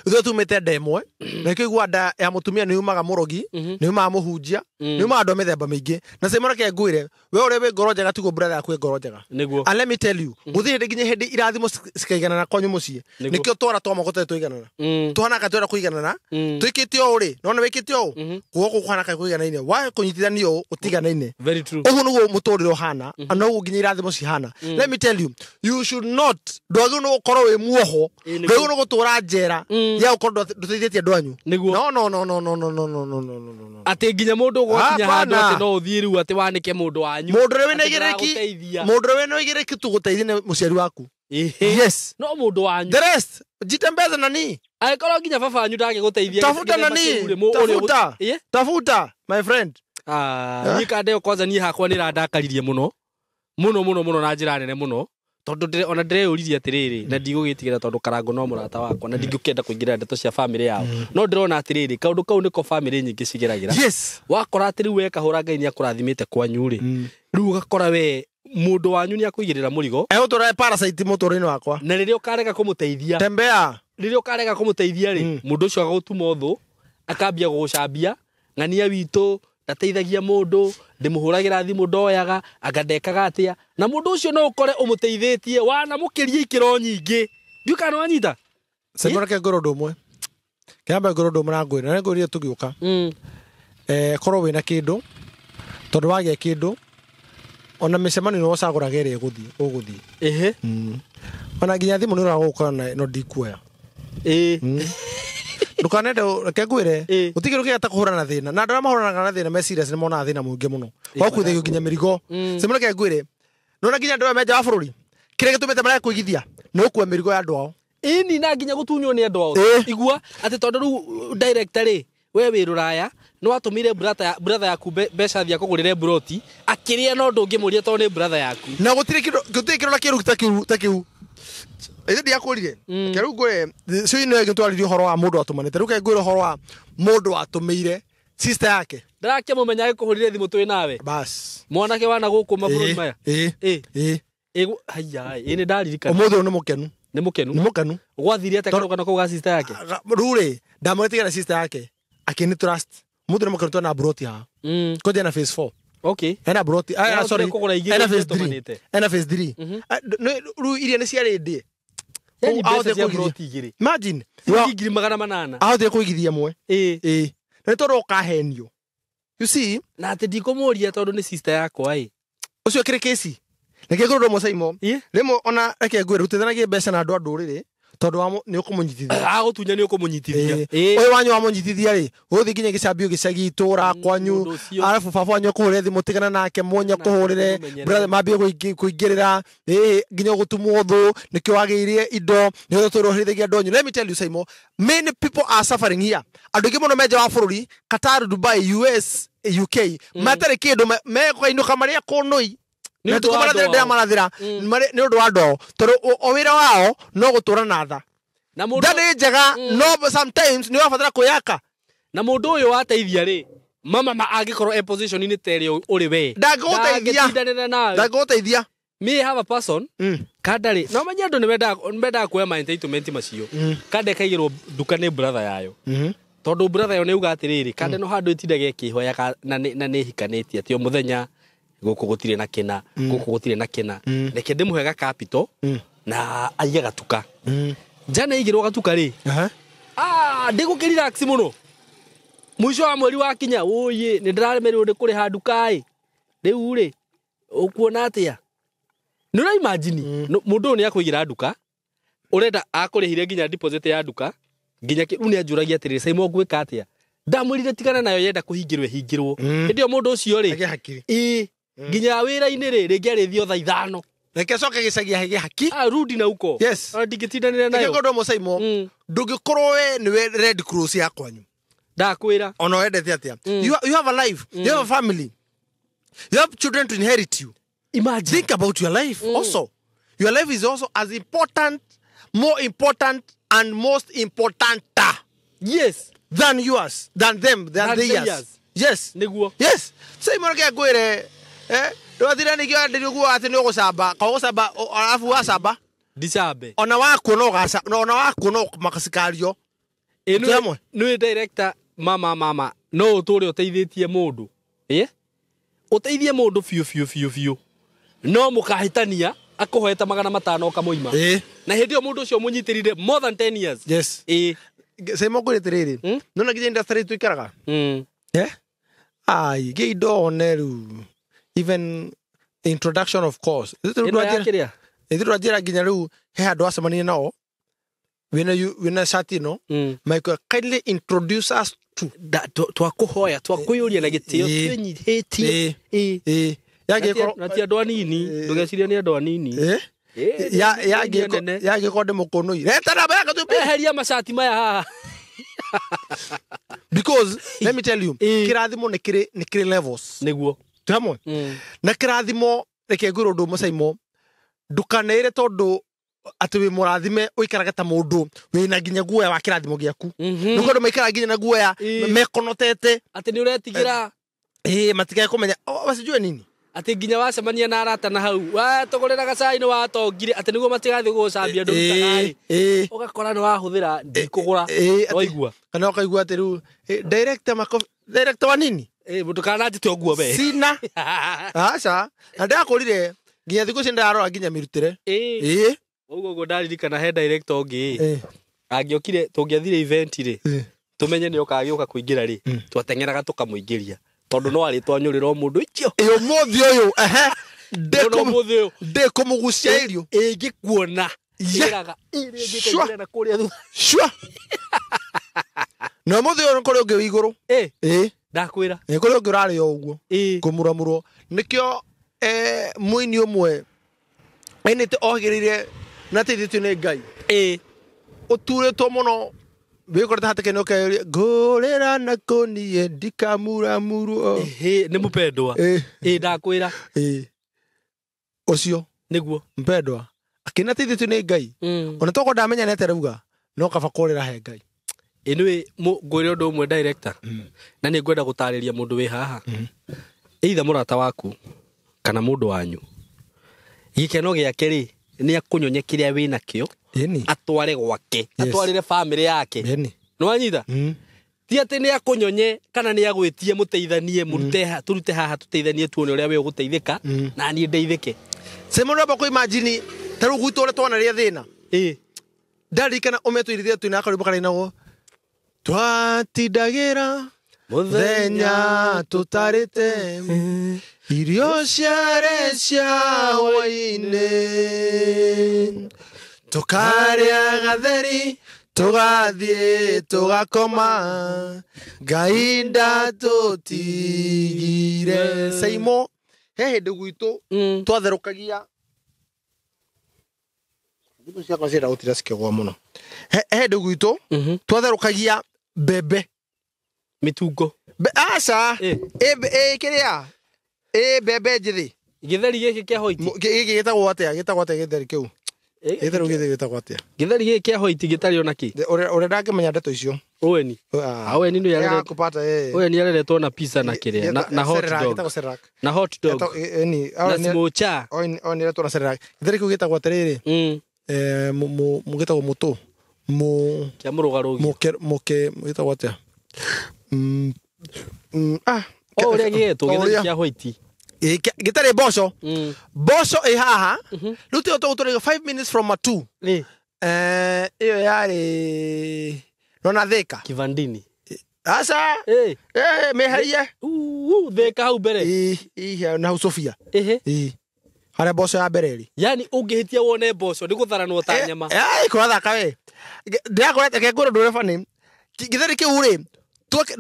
Ithuĩ tumĩte nda ĩmwe, na ĩkĩigua nda ya mũtumia nĩ yumaga mũrogi, nĩ yumaga mũhunjia, nĩ yumaga andũ a mĩthemba mĩingĩ. Na Simon reke ngwĩre, we ũrĩa wĩ ngoro njega tiguo brother yaku ĩ ngoro njega.
Nĩguo.
And let me tell you, gũtirĩ hĩndĩ nginya hĩndĩ irathimo cikaiganana kwanyu mũciĩ. Nĩkĩo twara twa moko tũtarĩ twaiganana. Tũhanaga twenda kũiganana, twĩkĩte ũũ rĩ, nĩwona wĩkĩte ũũ, guoko kũhana kaĩ kũiganaine, wae kũnyitithanio ũũ ũtiganaine.
Very true.
Ũguo nĩguo mũtũrĩre ũhana, na ũguo nginya irathimo cihana. Let me tell you, you should not, ndwagĩrĩirwo nĩ gũkorwo wĩ muoho, ndwagĩrĩirwo nĩ gũtũra njera, ya ũkorwo ndũteithĩtie andũ anyu.
Nĩguo.
No no no no no no no no no no no no.
Atĩ nginya mũndũ ũgwakinya handũ atĩ no ũthiĩ rĩu atĩ wanĩke mũndũ wanyu.
Mũndũ ũrĩa wĩna igĩrĩki, mũndũ ũrĩa wĩna igĩrĩki tu gũteithia nĩ mũciari waku. Yes.
No mũndũ wanyu.
The rest, jitembeze nani.
Angĩkorwo nginya baba wanyu ndangĩgũteithia.
Tafuta nani. Tafuta. Tafuta, my friend.
Niĩ kanda ĩyo kwanza niĩ hakwa nĩ ĩrandakaririe mũno. Mũno mũno mũno na njĩra nene mũno. Tondũ ona ndĩreyũririe atĩrĩrĩ, na ndigũgĩtigĩra tondũ Karango no mũrata wakwa na ndingĩkĩenda kũingĩra ndeto cia family yao. No ndĩrona atĩrĩrĩ, kaũndũ kau nĩko family nyingĩ cigeragĩra.
Yes.
Wakora atĩ rĩu we kahũra Ngai nĩakũrathimĩte kwanyu rĩ, rĩu ũgakora we mũndũ wanyu nĩakũigĩrĩra mũrigo.
Egũtũra parasite mũtũrĩre-inĩ wakwa.
Na rĩrĩa ũkarega kũmũteithia.
Tembea.
Rĩrĩa ũkarega kũmũteithia rĩ, mũndũ ũcio agagũtuma ũthũ, akambia gũgũcambia, ng'ania witũ ndateithagia mũndũ, ndĩmũhũragĩra thimũ ndoyaga, anga ndekaga atĩa. Na mũndũ ũcio no ũkore ũmũteithĩtie wanamũkĩria ikĩro nyingĩ. Ndiũĩ kana nĩwanyita.
Simon reke ngwĩre ũndũ ũmwe. Kĩamba ngwĩre ũndũ ũmwe na ngwĩre, na nĩngwĩrire tũgĩũka. Korwo wĩna kĩndũ, tondũ wagĩa kĩndũ, ona mĩcemanio nĩ ũcagũraga ĩrĩa ĩgũthiĩ, ũgũthiĩ. Ona nginya thimũ nĩ ũragũkora na no ndikuoya. Ndũkanende, reke ngwĩre, gũtirĩ kĩndũ kĩega ta kũhũrana na thĩna. Na andũ arĩa mahũranaga na thĩna me serious nĩ monaga thĩna mũingĩ mũno. Wa gũkuithagio nginya mĩrigo. Simon reke ngwĩre, nĩwona nginya andũ aya me nja wa bũrũri, kĩrĩa gĩtũmĩte marege kũigithia nĩ gũkua mĩrigo ya andũ ao.
Ĩni na nginya gũtunywo nĩ andũ ao. Igua atĩ tondũ rĩu director rĩ, we wĩ rũraya, nĩ watũmire brother yaku mbeca thiĩ akũgũrĩre mburoti, akĩrĩa no ndũngĩmũria tondũ nĩ brother yaku.
Na gũtirĩ kĩndũ, gũtirĩ kĩndũ na kĩũru ta kĩu, ta kĩu. Ithe ndiakwĩrire. Reke rĩu ngwĩre, cio nĩwe ngĩtwarĩria ũhoro wa mũndũ watũmanĩte. Rĩu reke ngwĩre ũhoro wa mũndũ watũmĩire sister yake.
Ndarakĩmũmenya agĩkũhũrire thimũ twĩ nawe.
Bas.
Mwanake wana gũkũ mabũrũri maya. Haiya, nĩ ndaririkana.
Ũmũthĩ ũyũ nĩ mũkenu.
Nĩ mũkenu.
Nĩ mũkenu.
Gwathire atĩa karũgano kau ga sister yake?
Rĩu rĩ, ndamwĩtigĩra na sister yake. Akĩnĩ trust. Mũndũ nĩ mũkenu twena broti haha. Kwanja ena phase 4. Ena broti,
Nĩarahotire
sorry.
kũgũra igĩrĩ
Ena phase
iria
3.
tũmanĩte.
Ena phase 3. Rĩu iria nĩ ciarĩ ndĩe.
Yaani
Kũu
mbeca
ahotire
cia
kũigithia.
broti igĩrĩ.
Imagine.
Ciringi ngiri magana manana.
Ahotire kũigithia ĩmwe. Na nĩ tondũ ũkahenio. You see?
Na atĩ ndikũmũria tondũ nĩ sister yakwa ĩ.
Ũcio kĩrĩ kesi. Reke ngwĩre ũndũ ũmwe Simon. Rĩmwe ona reke ngwĩre rutithanagie mbeca na andũ a ndũrĩrĩ tondũ wa nĩ ũkũmũnyitithia.
Agũtunya nĩ ũkũmũnyitithia.
Ũyũ wanyu wamũnyitithia rĩ, ũgũthiĩ nginya gĩcambio gĩcagi itũra kwanyu,
Mũndũ ũcio.
arabu baba wanyu akũhũrĩre thimũ tigana nake, mwonye
Nake
akũhũrĩre,
mũmenyerere.
brother mambie kũingĩrĩra, nginya ũgũtumwo thũ, nĩkĩo wagĩire indo, nĩkĩo tũrũhĩrĩria andũ anyu. Let me tell you Simon, many people are suffering here. Andũ aingĩ mũno me nja wa bũrũri, Qatar, Dubai, US, UK, matarĩ kĩndũ, mekũinũka marĩ akũnũi.
Nĩ
Na
ũndũ wa
tukũmarathĩra
andũ ao.
ndĩramarathĩra, nĩ ũndũ wa andũ ao. Tondũ o wĩra wao no gũtũra na tha.
Na mũndũ
Tha nĩ njega, no sometimes nĩ ũrabatara kwĩyaka.
Na mũndũ ũyũ wateithia rĩ, mama ma angĩkorwo e position-inĩ ta ĩrĩa ũrĩ we.
Ndangĩgũteithia.
Ndangĩtindanĩra nawe.
Ndangĩgũteithia.
Me have a person, kanda rĩ, no menye andũ nĩ mendaga kuoya ma entitlement macio. Kanda ĩkaigĩrwo nduka nĩ brother yayo. Tondũ brother yayo nĩ auga atĩrĩrĩ, kanda no handũ ĩtindaga ĩkĩhoyaga na nĩ ĩhikanĩtie atĩ o mũthenya gũkũ gũtirĩ na kĩna, gũkũ gũtirĩ na kĩna. Reke ndĩmũhe ga capital na aige gatuka. Jana aigĩrwo gatuka rĩ, ndĩgũkĩ relax mũno. Mũico wa mweri wakinya, ũyĩ, nĩ ndĩraremererwo nĩ kũrĩha nduka ĩ. Rĩu rĩ, ũkuona atĩa? Nĩ ũra imagine, mũndũ ũyũ nĩ akũigĩra nduka, ũrenda akũrĩhire nginya deposit ya nduka, nginya rĩu nĩ anjũragia atĩrĩrĩ, Simon ngwĩka atĩa? Ndamwĩrire tigana nayo yenda kũhingĩrwo ĩhingĩrwo. Hĩndĩ ĩyo mũndũ ũcio rĩ,
Agĩe hakiri.
Nginya wĩra-inĩ rĩ, rĩngĩ arĩthiĩ o thaa ithano.
Reke acoke gĩcagi agĩe haki.
Rudi na huko.
Yes.
Ona ndingĩtindanĩra
Reke
nayo.
ngwĩre ũndũ ũmwe Simon, ndũngĩkorwo we nĩwe Red Cross ya kwanyu.
Ndakwĩra.
Ona wendete atĩa? You have a life. You have a family. You have children to inherit you.
Imagine.
Think about your life also. Your life is also as important, more important, and most importanter
Yes.
than yours, than them, than
Than
theirs.
theirs.
Yes.
Nĩguo.
Yes. Simon reke ngwĩre, ndwathire nĩkĩo enderio ũguo atĩ nĩ ũgũcamba, ka ũgũcamba, arabu wacamba.
Ndicambe.
Ona wakuo no ũgaca, no ona wakuo no makacikario. Twĩ hamwe?
Nĩ director mama mama no ũtũre ũteithĩtie mũndũ. Ũteithie mũndũ biũ biũ biũ biũ. No mũkahĩtania akũhoete magana matano ũkamũima. Na hĩndĩ ĩyo mũndũ ũcio mũnyitĩrire more than 10 years.
Yes. Simon ngwĩre atĩrĩrĩ, nĩwona nginya industry tũikaraga? Ai, ngĩ indo one rĩu. Even introduction of course.
Ĩno ya kĩrĩa?
Ithuĩ twanjĩra nginya rĩu he handũ wacemanirie nao wĩna shati ĩno. Michael, kindly introduce us to.
Twakũhoya, twakwĩyũria na gĩtĩo, twĩnyihĩtie. Na ti andũ anini, ndũgecirie nĩ andũ anini. Nĩ nene.
Yangĩkorwo ndĩ mũkũnũi. Reta namba yake tu.
Eheria macati maya haha.
Because let me tell you, kĩrathimo nĩ kĩrĩ levels.
Nĩguo.
Twĩ hamwe? Na kĩrathimo, reke ngwĩre ũndũ ũmwe Simon, ndũkaneire tondũ atĩ wĩ mũrathime ũikarage ta mũndũ wĩna nginya guoya wa kĩrathimo gĩaku. Nĩ ũndũ maikaraga nginya na guoya, mekonotete.
Atĩ nĩ ũretigĩra.
Matikae kũmenya. Wasijue nini?
Atĩ nginya wacemania na arata na hau watũgũrĩra gacai nĩ watongire atĩ nĩguo matigathiĩ gũgũcambia ndũrutaga rĩ ũgakora nĩ wahũthĩra ndikũgũra waigua
kana ũkaigua atĩ rĩu director makofi director wa nini
ndũkananjĩte ũguo we
sina aca na ndakũrire nginya thikũ ici ndarora nginya mĩrutĩre ĩĩ
ũguo ũguo ndaririkana he director ũngĩ angĩokire tũngĩathire event rĩ tũmenye nĩ oka agĩũka kũingĩra rĩ twateng'eraga tũkamũingĩria tondũ no arĩtwanyũrĩra o mũndũ icio
ĩ ũmũthĩ ũyũ ehe
ũmũthĩ ũyũ
ndĩkũmũgucia irio
ĩngĩkuona ĩraga ĩrĩa ĩngĩ na kũrĩa thutha
cua na ũmũthĩ ũyũ kũrĩ ũngĩ wĩ igũrũ ĩ
ndakwĩra
nĩ kũrĩ ũngĩ ũrarĩ o ũguo kũmuramurwo nĩkĩo mũini ũmwe ainĩte ohĩgĩrĩire na ateithĩtio nĩ Ngai ũturĩtwo mũno wĩkorete hatĩka-inĩ ũkeyũria ngũrĩra na kũniĩ ndikamuramurwo
nĩ mũpendwa ĩ ndakwĩra
ũcio
nĩguo
mpendwa akĩna ateithĩtio nĩ Ngai ona tokorwo ndamenya nĩ atĩa arauga no kaba kũrĩra he Ngai
ĩnĩwĩ ngwĩre ũndũ ũmwe director na nĩ ngwenda gũtarĩria mũndũ wĩ haha either mũrata waku kana mũndũ wanyu gĩkeno gĩake rĩ nĩ akũnyonye kĩrĩa wĩ nakĩo atware gwake atwarĩre bamĩrĩ yake nĩ wanyita ti atĩ nĩ akũnyonye kana nĩ agwĩtie mũteithanie mũrute tũrute haha tũteithanie tuone ũrĩa we ũgũteithĩka na niĩ ndeithĩke
Simon ramba kũ imagine ta rĩu gwitũ ũrĩa twanarĩa thĩna ndaririkana ũmetũirithia twĩna akarwĩmbo karainagwo twatindagĩra mũthenya tũtarĩte irio ciarĩ cia hwaĩ-inĩ tũkarĩa gatheri tũgathiĩ tũgakoma Ngai ndatũtigire Saimo he hĩndĩ gwitũ twatherũkagia thimũ ciakwa cienda gũtinda cikĩgwa mũno he hĩndĩ gwitũ twatherũkagia mbembe
mĩtungo
aca ĩ kĩrĩa ĩ mbembe njĩthĩ
gĩtheri gĩkĩ kĩa hoiti
gĩkĩ gĩtagwo atĩa gĩtagwo atĩa gĩtheri kĩu gĩtheri gĩthĩ gĩtagwo atĩa
gĩtheri gĩkĩ kĩa hoiti gĩtarĩ ona kĩ
ũrĩa ndangĩmenya ndeto icio
Oweni Oweni nĩ areretwo Oweni areretwo na pizza na kĩrĩa na hot dog na hot dog na smocha
Oweni areretwo na Cerelac gĩtheri kĩu gĩtagwo atĩrĩrĩ gĩtagwo mũtũ
kĩa mũrũgarũgi
mũke gĩtagwo atĩa
o ũrĩa gĩetwo gĩtheri kĩa hoiti
gĩtarĩ mboco mboco ĩ haha rĩu tiyo tũgũtũrĩga 5 minutes from a 2 ĩyo yarĩ nona Thĩka
Kivandini
aca mĩherie
Thĩka hau mbere
na hau Sofia harĩa mboco ya mbere ĩrĩ
yani ũngĩhĩtia wone mboco nĩ gũtharanwo ta nyama
kũrathaka we ndĩrakũrete ngwĩre ũndũ ũrĩa funny gĩtheri kĩu rĩ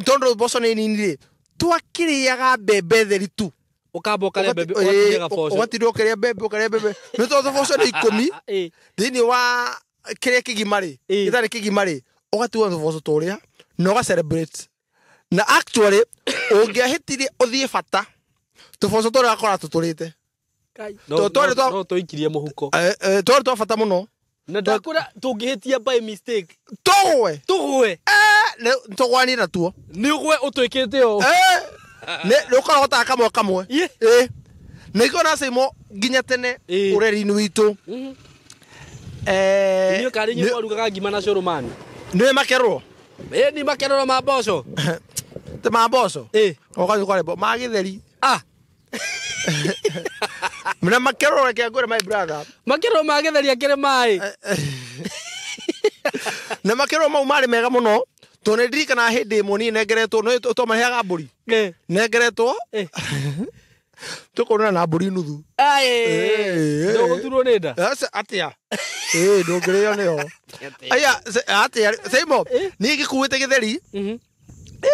tondũ mboco nĩ nini rĩ twakĩrĩaga mbembe theri tu
ũkamba ũkarĩa mbembe ũgatiga boco
ũgatinda ũkĩrĩa mbembe ũkarĩa mbembe nĩ tondũ boco nĩ 10 thĩinĩ wa kĩrĩa kĩgima rĩ gĩtarĩ kĩgima rĩ ũgatigwo na tũboco tũrĩa na ũga celebrate na actually ũngĩahĩtirie ũthiĩ bata tũboco tũrĩa ũgakora tũtũrĩte
no tũikirie mũhuko
twarĩ twa bata mũno
na ndakwĩra tũngĩhĩtia by mistake
tũgwe
tũgwe
tũgwanie natuo
nĩ ũgwe ũtwĩkĩte ũũ
nĩ ũkarogotaga kamwe kamwe na ikona Saimo nginya tene ũreri-inĩ witũ
inyuĩ karĩ inyuĩ mwarugaga ngima na cũrũ mani
nĩwe makerũro
ĩni makerũro ma mboco
ti ma mboco ũgathiĩ ũkarĩa ma gĩtheri na makerũro reke ngwĩre my brother
makerũro ma gĩtheri akĩrĩ maĩ
na makerũro mau marĩ mega mũno tondũ nĩ ndirikanaga hĩndĩ ĩmwe niĩ nengeretwo nĩ twamaheaga mbũri nengeretwo tũkonana na mbũri nuthu
ndũgũturwo nĩ nda
atĩa ndũngĩrĩo nĩyo aya atĩa Saimo niĩ ngĩkuĩte gĩtheri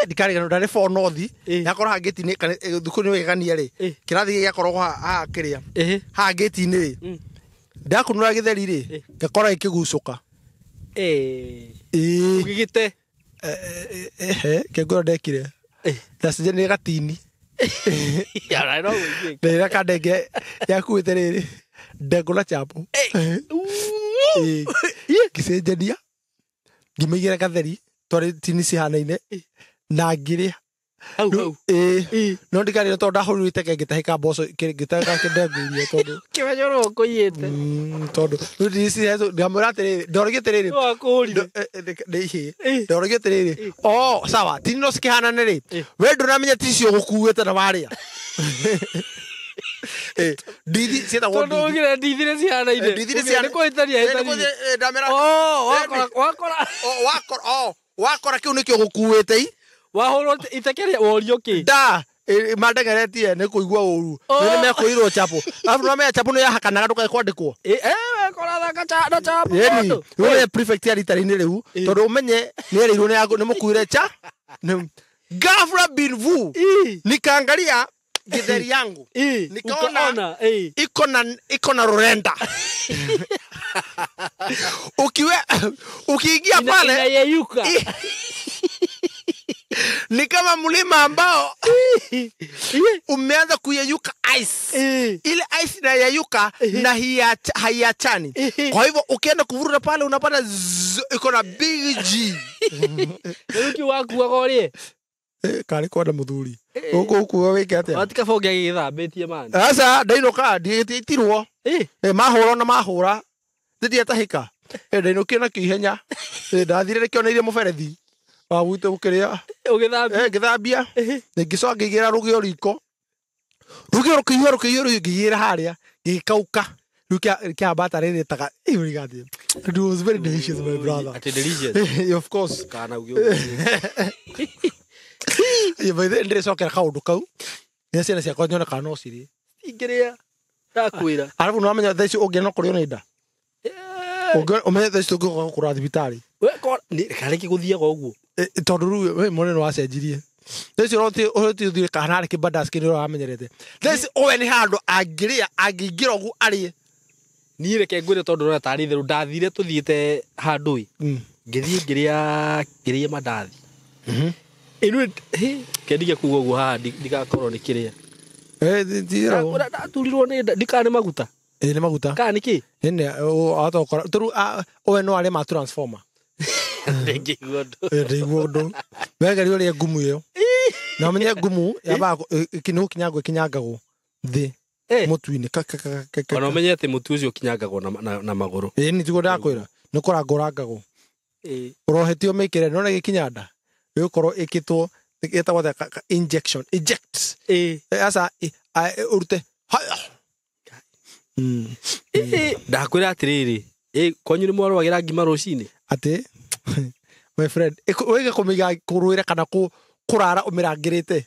ndikariganĩrwo ndarĩ four north yakorwo haha ngĩti-inĩ kana thukuru nĩ wegania rĩ kĩrathi gĩakoragwo haha kĩrĩa haha ngĩti-inĩ rĩ ndakunũra gĩtheri rĩ ngakora gĩkĩgucũka
ũgĩgĩte
kĩngũro ndekire ndacenjanirie gatini ndĩra kandenge yakuĩte rĩrĩ ndengũ na chapo ngĩcenjania ngĩmĩigĩra gatheri twarĩ tini cihanaine na ngĩrĩa
Hau hau.
Ĩĩ, no ndikarĩre tondũ ndahũrirwo iteke ngĩtahĩka mboco, ngĩtahĩka kĩndengũ iria tondũ
Kĩmenyo no ũkũiyĩte.
Tondũ rĩu ndici ndamwĩra atĩrĩrĩ, ndoragia atĩrĩrĩ,
Wakũhũrire.
Nĩ ihĩĩ, ndoragia atĩrĩrĩ, o sawa, tini no cikĩhanane rĩ, we ndũramenya ticio gũkuĩte na warĩa. Ndithi ciĩtagwo
Tondũ
ndithi.
ugire ndithi nĩ cihanaine.
Ndithi nĩ
Ugire
cihana-
nĩ kũhĩtania
Nĩ
hĩtanirie.
ndamera
Oh, wakora wakora
o, wakora o, wakora kĩu nĩkĩo gũkuĩte i
wahũrwo iteke rĩa worio kĩ?
Nda mandengeretie nĩ kũigua ũru.
Oh.
Nĩ mekwĩirwo chapo, arabu nĩwamenya chapo nĩ yahakanaga ndũkae kwandĩkwo.
Wekora thaka cha na chapo.
Ĩni
mũndũ.
ũmenye prefect ya rita-inĩ rĩu, tondũ ũmenye nĩ erĩirwo nĩ mũkuire cha ghafla bin vu, nikaangalia githeri yangu, nikaona
Ukaona,
iko na rurenda ukiwe ukiingia pale
Inayeyuka.
Ni kama mlima ambao umeanza kuyeyuka ice. Ile ice inayeyuka na haiachani. Kwa hivyo ukienda kuvuruta pale unapata iko na big G.
Rĩu kĩu wakuaga ũrĩe.
Karĩ kwenda mũthuri ũkũkua wĩke atĩa?
Watika bonge agĩgĩthambĩtie mani.
Aca, ndainũka ndigĩtirwo. Mahũra ona mahũra ndĩtiatahĩka. Ndainũkire nakĩo ihenya. Ndathire nĩkĩoneire mũberethi wa gwitũ gũkĩrĩa.
Ũgĩthambia.
Ngĩthambia, ngĩcoka ngĩigĩra rũgĩo riko, rũgĩo rũkĩihũra rũkĩihũra, ngĩigĩra harĩa gĩgĩkauka. Rĩu kĩambata rĩrĩtaga ĩũrigathi. It was very delicious, my brother.
Atĩ delicious.
Of course.
Kana uge ũguo.
By the way, ndĩrĩcokera kaũndũ kau nĩ ciana ciakwa nyone kana no cirĩe.
Ingĩrĩa. Ndakwĩra.
Arabu nĩwamenya thaa ici ũngĩona kũrĩo nĩ nda. Ũmenye thaa ici tũngĩũka gũkũra thibitarĩ.
We kora karĩ gũthiaga ũguo.
Tondũ rĩu we mwene nĩ wacenjirie. Thaa ici ũroti ũthire kana harĩ kĩbandaci kĩrĩa ũramenyerete. Thaa ici ũwe nĩ handũ angĩrĩa angĩingĩra ũguo arĩe.
Niĩ reke ngwĩre tondũ ũrona tarĩ itherũ ndathire tũthiĩte handũ ĩ. Ngĩthiĩ ngĩrĩa mandathi. Ĩnu kendige kuga ũguo haha ndigakorwo nĩ kĩrĩa.
Ti-itherũ.
Ndaturirwo nĩ nda ndikana nĩ maguta.
Nĩ maguta.
Kana nĩ kĩ?
Ĩnĩ atokora tondũ ũwe no arĩe ma transformer.
Ndingĩigua ũndũ.
Ndĩigua ũndũ. Wegeria ũrĩe ngumu ĩyo. Na ũmenye ngumu yambaga nĩ gũkinyangwo ĩkinyangagwo thĩ mũtu-inĩ ka ka ka ka ka.
Ona ũmenye atĩ mũtu ũcio ũkinyangagwo na magũrũ.
Ĩĩ nĩ tiguo ndakwĩra. Nĩ kũrangwo ũrangagwo. Ũrohetio mĩkĩre nĩ wona ĩgĩkinya nda. Ĩgũkorwo ĩkĩtwo ĩtagwo atĩa injection eject. Aca ũrute. Haya.
Ndakwĩra atĩrĩrĩ, kwanyu nĩ mwarũagĩra ngima rũcinĩ?
Atĩ my friend, wĩge kũmĩiga kũrũĩra kana kũrara ũmĩrangĩrĩte.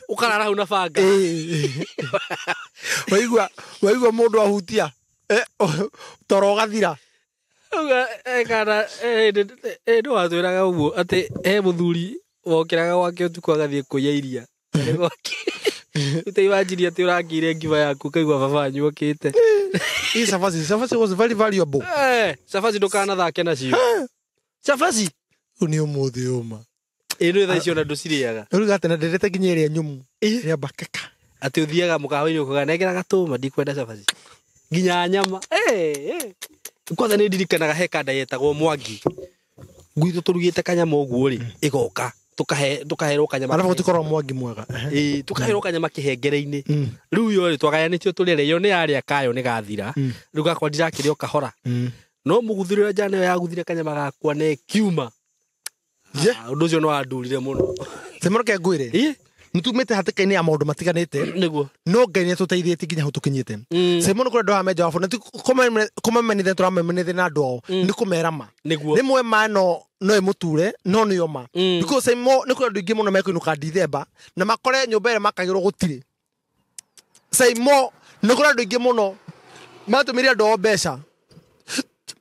Ũkarara hau na banga.
Waigua mũndũ ahutia toro ũgathira.
Kana nĩ watwĩraga ũguo atĩ he mũthuri wokĩraga gwake ũtukũ agathiĩ kũiya iria. Rĩu imagine atĩ ũrangĩire ngima yaku ũkaigua baba wanyu okĩte.
Hii cabaci was very valuable.
Cabaci ndũkanathake nacio. Cabaci.
Rĩu nĩ ũmũthĩ ũma.
Nĩ thaa icio ona ndũcirĩaga.
Rĩu gatene ndĩrĩte nginya ĩrĩa nyũmũ. Ĩrĩa mbakeka.
Atĩ ũthiaga mũkawa-inĩ ũkauga nengera gatũma ndikwenda cabaci. Nginya nyama. Kwanza nĩ ndirikanaga he kanda yetagwo Mwangi. Gwitũ tũrugĩte kanyama ũguo rĩ, ĩgoka. Tũkaherwo kanyama.
Arabu gũtikoragwo Mwangi mwega.
Tũkaherwo kanyama kĩhengere-inĩ. Rĩu yo rĩ twagayanĩtio tũrĩre yo nĩ yarĩa kayo nĩ gathira. Rĩu gakwa ndirakĩrĩa o kahora. No mũguthĩre ũrĩa njana ĩyo yaguthire kanyama gakwa na ĩkiuma. Ũndũ ũcio nĩ wandurire mũno.
Sema reke ngwĩre. Nĩtumĩte hatĩka-inĩ ya maũndũ matiganĩte.
Nĩguo.
No Ngai nĩatũteithĩtie nginya hau tũkinyĩte. Simon kũrĩ andũ aya menja wabu, na ti kũmamenithia tũramamenithia na andũ ao, nĩ kũmera ma.
Nĩguo.
Rĩmwe ma no ĩmũture, no nĩyo ma. Because Simon nĩ kũrĩ andũ aingĩ mũno mekũinũka Dithemba na makore nyũmba ĩrĩa makagĩrwo gũtirĩ. Simon nĩ kũrĩ andũ aingĩ mũno matũmĩire andũ ao mbeca.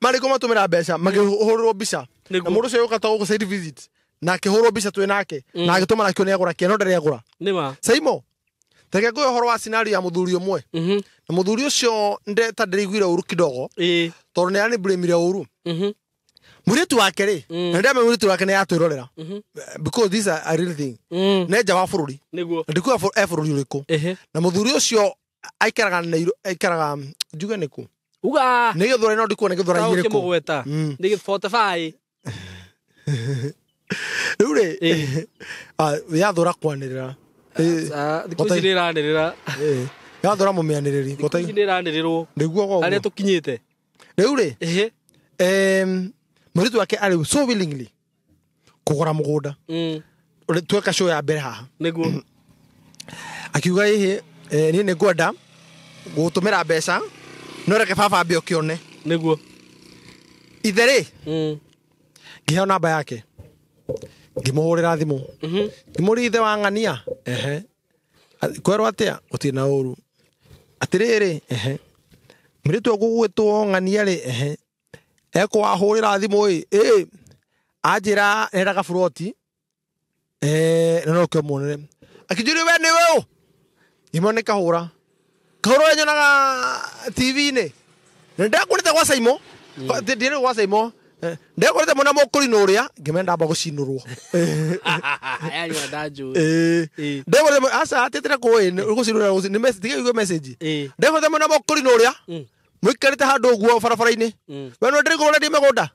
Marĩ kũmatũmĩra mbeca makĩhũrĩrwo mbica. Na mũndũ ũcio yũka ta gũkũ site visit na akĩhũrwo mbica twĩ nake na agĩtũma nakĩo nĩagũra kĩo no ndarĩ agũra.
Nĩma.
Simon, reke ngũhe ũhoro wa scenario ya mũthuri ũmwe. Na mũthuri ũcio ta ndĩraiguire ũru kidogo. Tondũ nĩ aranĩ-blame-ire ũru. Mũirĩtu wake rĩ, na nĩndĩramenya mũirĩtu wake nĩ aratwĩrorera. Because this is a real thing. Nĩ nja wa bũrũri.
Nĩguo.
Na ndikuga e bũrũri ũrĩkũ. Na mũthuri ũcio aikaraga Nairobi, aikaraga njuge nĩkũ?
Uga.
Nĩ Gĩthũrai, no ndikuona Gĩthũrai
Ta
ĩrĩkũ.
ũkĩmũgweta. Nĩ 45.
Rĩu rĩ, Yathũra kwanĩrĩra.
Thikũ ici nĩ ĩranĩrĩra.
Yathũra mũmĩanĩrĩri.
Thikũ ici nĩ ĩranĩrĩrwo.
Nĩguo koguo.
Harĩa tũkinyĩte.
Rĩu rĩ. Mũirĩtu wake arĩ so willingly kũgũra mũgũnda. Tweka show ya mbere haha.
Nĩguo.
Akiuga ĩhĩ niĩ nĩ ngwenda gũtũmĩra mbeca no reke baba ambe ũkĩone.
Nĩguo.
Ithe rĩ. Ngĩheo namba yake. Ngĩmũhũrĩra thimũ. Ngĩmũria ithe wa ng'ania. Ehe. Kwerwo atĩa? Gũtirĩ na ũru. Atĩrĩrĩ, ehe. Mũirĩtu ũgũgwĩtwo ng'ania rĩ, ehe. Ekwahũrĩra thimũ ĩ, ĩ. Anjĩra endaga buroti. Na no ũke muonere. Akĩnjũria we nĩwe ũ? Ngĩmwĩra nĩ Kahũra. Kahũra ũrĩa nyonaga TV-inĩ. Na nĩndakũrĩte gwa Saimo. Ndĩrĩ gwa Saimo. Ndekũrĩte mwena mũkũrinũ ũrĩa, ngĩmenya ndamba gũcinũrwo.
Yanyua ndanjũĩ.
Ndekũrĩte aca atĩtĩre kũĩ gũcinũrwo nĩ message tiga igue message. Ndekũrĩte mwena mũkũrinũ ũrĩa mũikarĩte handũ ũguo barabara-inĩ. We no ndĩrĩ kũrĩa mĩgũnda.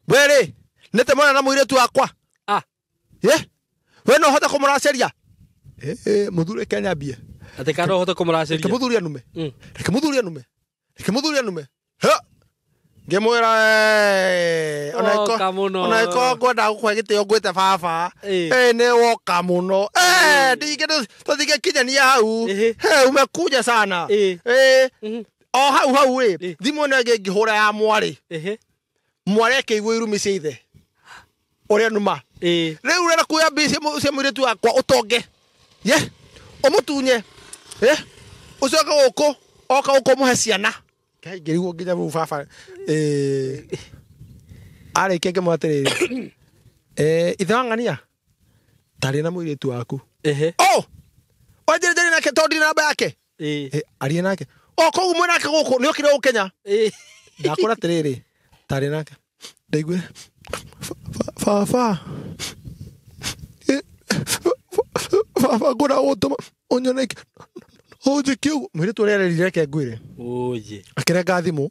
We rĩ nĩte mwana na mũirĩtu wakwa. Ye? We no hote kũmũraceria. Mũthuri kanyambie.
Atĩ kana no hote kũmũraceria.
Reke mũthuri anume. Reke mũthuri anume. Reke mũthuri anume. Ha! Ngĩmwĩra ona ĩko ngwenda gũkũhe gĩtĩo ngwĩte baba. Nĩ woka mũno. Tũtingĩkinyania hau. Umekuja sana. O hau hau ĩ thimũ ĩno ĩngĩ ngĩhũra ya mwarĩ. Mwarĩ akĩigua irumi cia ithe. Ũrĩa numa. Rĩu ũrenda kuoya mbia cia mũirĩtu wakwa ũtonge. Ye? Ũmũtunye. Ũcoke gũkũ oka gũkũ mũhe ciana. Ngai ngĩrigwo nginya rĩu baba. Arĩkia ngĩmwĩra atĩrĩrĩ. Ithe wa ng'ania tarĩ na mũirĩtu waku. Oh! Wanjĩrĩ njarie nake tondũ ndirĩ namba yake. Arie nake. O koguo mwĩ nake gũkũ nĩ okire gũkũ Kenya. Ndakũra atĩrĩrĩ tarĩ nake. Ndaigua baba. Baba ngwenda gũtũma ũnyone ũnjĩke ũguo. Mũirĩtu ũrĩa arerire reke ngwĩre.
Oye.
Akĩrenga thimũ.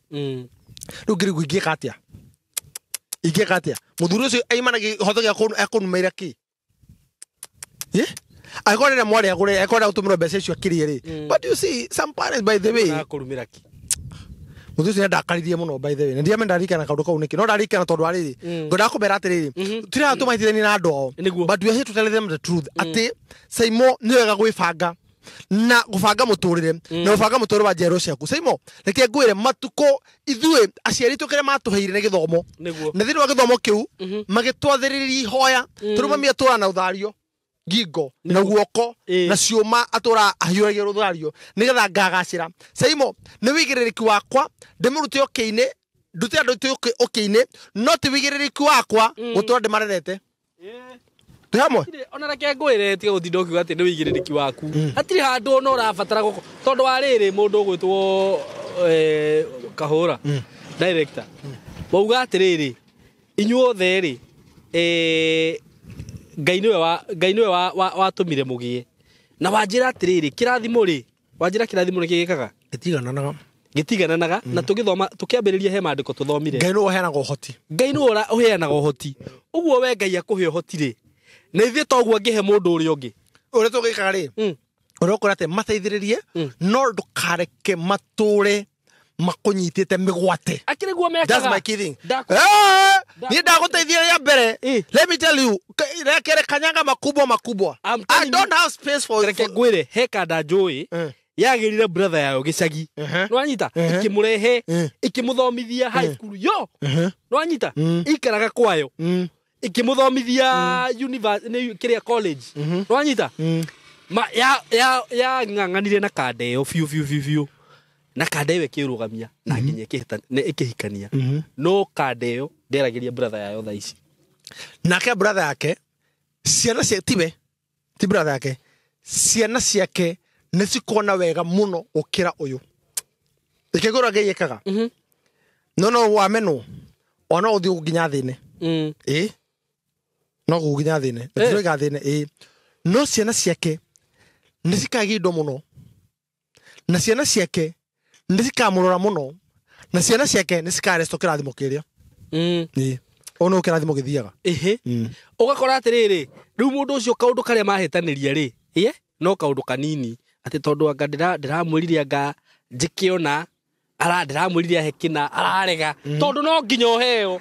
Rĩu ngĩrigwo ingĩka atĩa? Ingĩka atĩa? Mũthuri ũcio aima na kĩhoto gĩa ekũnumeire kĩ? Ye? Angĩkorwo rĩrĩa mwarĩ agũre, angĩkorwo arenda gũtũmĩrwo mbeca icio akĩrĩe rĩ. But you see, some parents by the way.
Akũrumĩra kĩ?
Mũthuri ũcio nĩandakaririe mũno by the way. Na ndiramenya ndarikana kaũndũ kau nĩkĩ. No ndarikana tondũ wa rĩrĩ. Ngwendaga kũmera atĩrĩrĩ. Tũtirĩ tũmaitithanie na andũ ao. But we are here to tell them the truth. Atĩ Saimo nĩ wega gwĩbanga. Na gũbanga mũtũrĩre. Na gũbanga mũtũrĩre wa njiarwa ciaku. Saimo, reke ngwĩre matukũ ithuĩ aciari aitũ kĩrĩa matũheire nĩ gĩthomo. Na thĩinĩ wa gĩthomo kĩu magĩtwathĩrĩria ihoya. Tondũ mami atũraga na ũthario ngingo na guoko na ciũma atũraga ahiũragia rũthario nĩgetha ngagacĩra. Saimo, nĩ wĩigĩrĩrĩki wakwa ndĩmũrute ũkĩ-inĩ, ndute andũ aitũ ũkĩ-inĩ, no ti wĩigĩrĩrĩki wakwa gũtũra ndĩmarerete. Twĩ hamwe?
Ona reke ngwĩre tiga gũtinda ũkiuga atĩ nĩ wĩigĩrĩrĩki waku. Hatirĩ handũ ona ũrabatara gũkũ. Tondũ wa rĩrĩ mũndũ ũgwĩtwo Kahũra director. Wauga atĩrĩrĩ inyuothe rĩ Ngai nĩwe watũmire mũgĩe. Na wanjĩra atĩrĩrĩ kĩrathimo rĩ, wanjĩra kĩrathimo nĩ gĩgĩkaga?
Gĩtigananaga.
Gĩtigananaga na tũgĩthoma tũkĩambĩrĩria he maandĩko tũthomire.
Ngai nĩwe ũheanaga ũhoti.
Ngai nĩwe ũheanaga ũhoti. Ũguo we Ngai akũhe ũhoti rĩ. Na ithuĩ toguo angĩhe mũndũ ũrĩa ũngĩ.
Ũrĩa tũgĩkaga rĩ, ũrĩa ũkwĩra atĩ mateithĩrĩrie, no ndũkareke matũre makũnyitĩte mĩgwate.
Akĩrĩ guo mekaga.
That's my key thing. Niĩ ndagũteithia rĩa mbere. Let me tell you, rekere kanyanga makubwa makubwa. I don't have space for
reke ngwĩre he kanda njũĩ yagĩrire brother yayo gĩcagi. Nĩwanyita? Ĩkĩmũrehe, ĩkĩmũthomithia high school yo. Nĩwanyita? Ikaraga kwayo. Ikĩmũthomithia university kĩrĩa college. Nĩwanyita? Ma ya ya ng'ang'anire na kanda ĩyo biũ biũ biũ biũ. Na kanda ĩyo ĩkĩrũgamia na nginya ĩkĩhikania. No kanda ĩyo nderagĩria brother yayo thaa ici.
Nake brother yake ciana cia tiwe ti brother yake ciana ciake nĩ cikona wega mũno gũkĩra ũyũ. Ĩkĩgũra Ngai ĩkaga. No no wamenwo ona ũthiĩ nginya thĩne. No nginya thĩne. Ndĩroiga thĩne. No ciana ciake nĩ cikagĩa indo mũno. Na ciana ciake nĩ cikamũrora mũno. Na ciana ciake nĩ cikaresto kĩrathimo kĩrĩa. Ũũ nĩ kĩrathimo gĩthiaga.
Ĩhĩ. Ũgakora atĩrĩrĩ, rĩu mũndũ ũcio kaũndũ karĩa mahĩtanĩria rĩ, ĩe no kaũndũ kanini, atĩ tondũ anga ndĩramwĩrire anga njĩke ona ara ndĩramwĩrire ahe kĩna ararega, tondũ no nginya ũheo